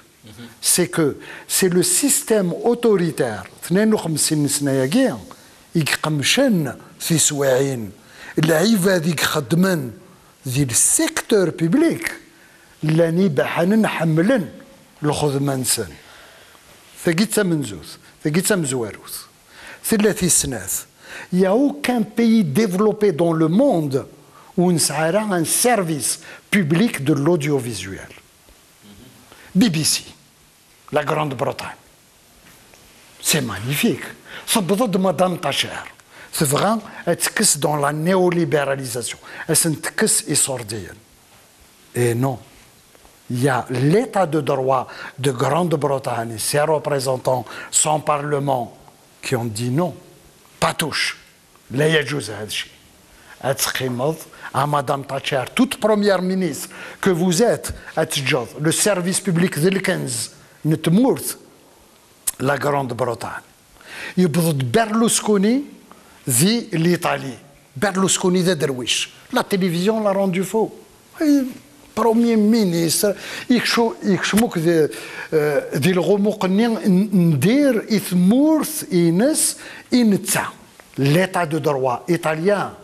C'est que c'est le système autoritaire, tnin uxemsin n ssna-agi, i iqemcen tiswiɛin, lɛibad i ixeddmen di le secteur public, llan ibaḥanen ḥemmlen lxedma-nsen. Tagi d tamenzut, tagi d tamezwarut. Tella tis snat. Il y a aucun pays développé dans le monde où on a un service public de l'audiovisuel. B B C, la Grande-Bretagne. C'est magnifique. Tewweḍ-d Madame Thatcher. Tebɣa ad tekkes dans la néolibéralisation. Ad sen-tekkes iṣurdiyen. Et non. Il y a l'état de droit de Grande-Bretagne, ses représentants, son parlement, qui ont dit non. Pas touche. لا يجوز هذا الشيء. Ad teqqimeḍ, à Madame Thatcher, toute première ministre que vous êtes, ad teǧǧeḍ le service public d lkenz n tmurt, la Grande-Bretagne. Yewweḍ-d Berlusconi di l'Italie. Berlusconi d aderwic. La télévision l'a rendu fou. Premier ministre, yekcem akk di lɣumuq-nni n dir i tmurt-ines i netta. L'état de droit italien,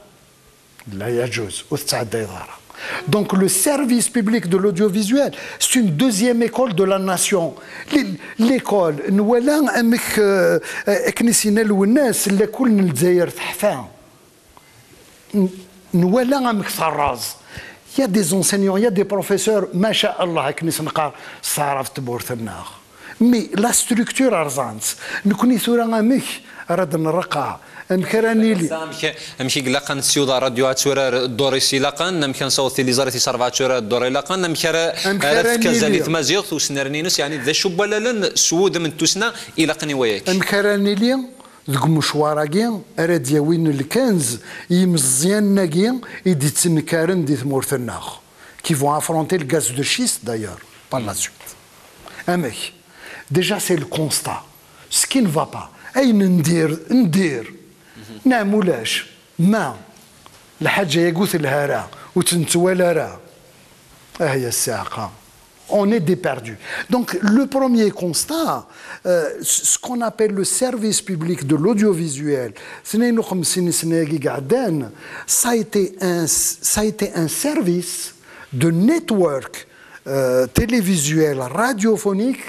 la يجوز, ur tettɛeddayeḍ ara. Donc le service public de l'audiovisuel, c'est une deuxième école de la nation. L'école, nwala amek, akken i s-yenna Lwennas, lakul n Lezzayer teḥfa. Nwala amek terreẓ. Il y a des enseignants, il y a des professeurs, ma sha Allah, akken i s-neqqar s taɛrabt tmurt-nneɣ. Mais la structure rẓan-tt. Nekni tura amek ara d-nreqqa? Amek ara nili? Amek i ilaq ad nessiweḍ ṛṛadyu ad turar dduṛ-is ilaqen? Amek ad nessaweḍ tiliẓri tis ṛebɛa ad turar dduṛ ilaqen? Amek ara tefk azal i tmaziɣt usnerni-ines? Yeɛni d acu n wallalen s wudem n tussna ilaqen i wayagi? Amek ara nili deg umecwar-agi ara d-yawin lkenz i yimeẓẓyanen-agi i d-ittnekkaren di tmurt-nneɣ, qui vont affronter le gaz de schiste d'ailleurs par la suite. Amek? Déjà c'est le constat. Ce qui ne va pas, ayen n dir, n dir, neɣ ulac, ma lḥaǧa-agi ur telha ara, ur tt-nettwali ara, ah ya ssiɛqa. On est des perdus. Donc le premier constat, euh, ce qu'on appelle le service public de l'audiovisuel, tnin uxemsin sna-agi iɛeddan, ça a été un, ça a été un service de network euh, télévisuel, radiophonique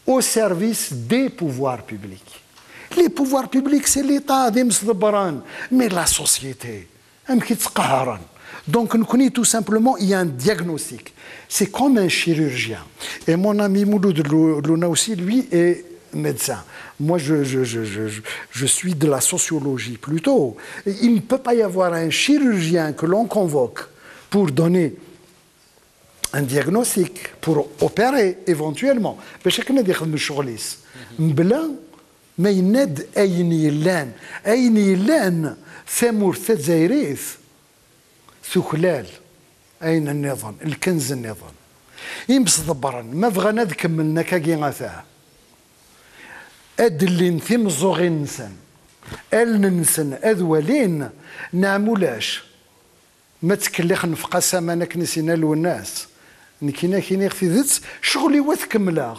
au service des pouvoirs publics. Les pouvoirs publics, c'est l'État, d imesḍebbren, mais la société, amek i tt-qehren? Donc nekni, tout simplement, il y a un diagnostic. C'est comme un chirurgien. Et mon ami Mouloud Lou-, Lounaoussi, lui, est médecin. Moi, je, je, je, je, je, je suis de la sociologie plutôt. Et il ne peut pas y avoir un chirurgien que l'on convoque pour donner un diagnostic, pour opérer éventuellement, bac akken ad ixdem ccɣel-is, mebla ma yenna-d ayen yellan. Ayen yellan, tamurt tazzayrit tuklal ayen nniḍen, lkenz nniḍen. Imesḍebbren, ma bɣan ad kemmlen akkagi ata, ad d-llin timeẓẓuɣin-nsen, allen-nsen ad walin, neɣ ma ulac, ma ttkellixen fqas aman akken i s-yenna Lwennas, nekkini ad k-iniɣ tidet, ccɣel-iw ad t-kemmleɣ.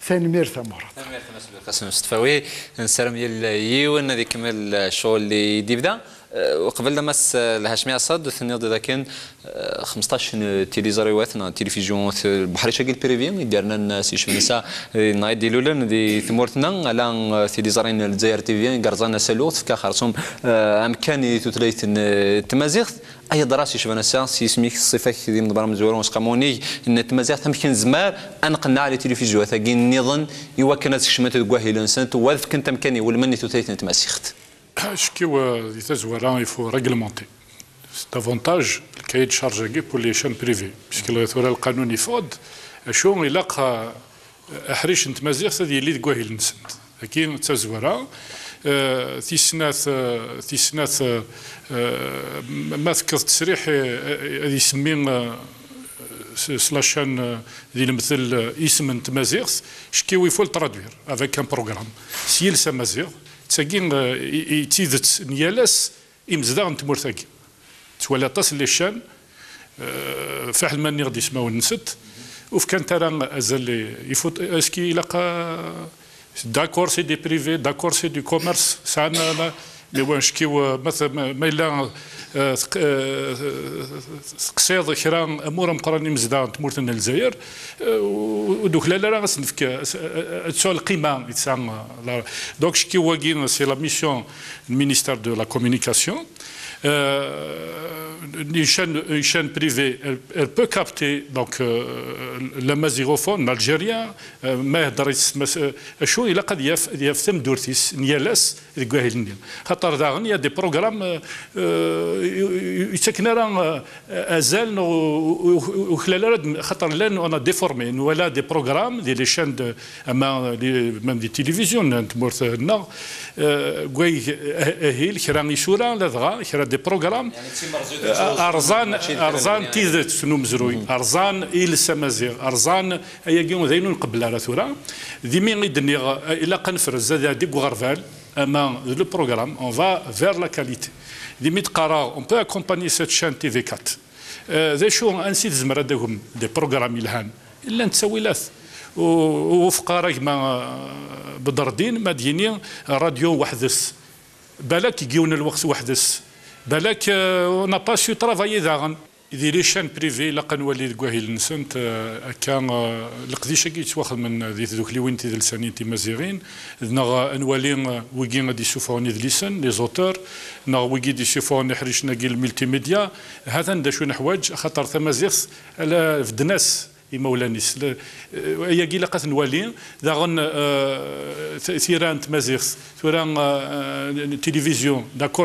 Tanemmirt a Murat. Tanemmirt a Mass Belqasem Mestfawi. Nessaram yal yiwen ad ikemmel ccɣel i d-yebda. Eh, uqbel d Mass, eh, Lhacmi Asad, tenniḍ-d dakken, eh, xmesṭac n tiliẓriwat neɣ tilifizyu, t-, lbeḥric-agi lprivi i d-yernan s yicef-nsen, eh, neɣ i d-ilulen di tmurt-nneɣ, ala, eh, tiliẓri n Lezzayer T V i yerẓan asalu, tefka xersum, eh, amkan i tutlayt n, eh, tmaziɣt. Ay aḍris yecban ass-a s yisem-ik, ṣṣifa-k d imḍebber amezwaru n Useqqamu Unnig n Tmaziɣt, amek nezmer ad nqenneɛ les télévisions-agi nniḍen i wakken ad skecment deg wahil-nsent u ad fkent amkan iwulmen i tutlayt n tmaziɣt? Ackiw, eh, di tazwara, il faut réglementer. C'est davantage le cahier de charge-agi pour les chaînes privées, puisque tura lqanun yeffeɣ-d, acu ilaq, eh, aḥric n tmaziɣt ad yili deg wahil-nsent. Dagi d tazwara. Eh, tis snat, eh, tis snat, eh, eh, ma tekkeḍ ttesriḥ, eh, eh, ad isemmi, eh, s, s la chaîne, eh, di lemtel, eh, isem n tmaziɣt, ckiw il faut le traduire avec un programme s yiles amaziɣ. D tagi, eh, i, i d tidet n yal ass imezdaɣ n tmurt-agi. Twala aṭas n les chaînes, eh, fiḥel ma nniɣ-d ismawen-nsent, ur fkant ara azal i, il faut, est-ce que ilaq a, D'accord, c'est des privés, d'accord, c'est du commerce, sɛan, mais wa ncekkiw, ma, ma yella teqsiḍ kra amur ameqqran imezdaɣ n tmurt n Lezzayer, ur d-uklal ara ad s-nefk, ad tesɛu lqima i tesɛa. Donc ncekkiw wagi, c'est la mission du ministère de la communication. Une chaîne privée, elle peut capter donc l'amazighophone, l'algérien, ma ihedder, acu ilaq ad yaf, ad yaf tamdurt-is n yal ass deg wahil-nni. Xaṭer daɣen il y a des programmes yettakken ara azal neɣ uklal ara, xaṭer llan, on a déformé, nwala des programmes di les chaînes de, ama même di télévision n tmurt-nneɣ, deg wayeg ahil kra isura ladɣa kra des programmes rẓan, rẓan tidet n umezruy, rẓan iles amaziɣ, rẓan ayagi d ayen ur nqebbel ara tura. D imi i d-nniɣ ilaq ad nefrez, ad iɛeddi deg uɣerbal, ama d le programme, on va vers la qualité. D imi d-qqareɣ on peut accompagner cette chaîne T V quatre. D acu, ansi tezmer ad d-tagem des programmes yelhan? Llan ttawilat. Wufqeɣ ara gma Bedreddin ma d-yini radio weḥd-s, balak deg yiwen n lweqt weḥd-s, balak on n'a pas su travailler daɣen. Di les chaînes privées ilaq ad nwali deg wahil-nsent akka leqdic-agi yettwaxedmen di tdukkliwin tidelsanin timaziɣin, neɣ ad nwali wigi ad d-isuffɣen idlisen, les auteurs, neɣ wigi d-isuffɣen iḥricen-agi, le multimédia. Hatan d acu neḥwaǧ, axaṭer tamaziɣt ala bedden-as imawlan-is. Ayagi ilaq ad t-nwali. Daɣen tira n tmaziɣt, tura télévision, d'accord,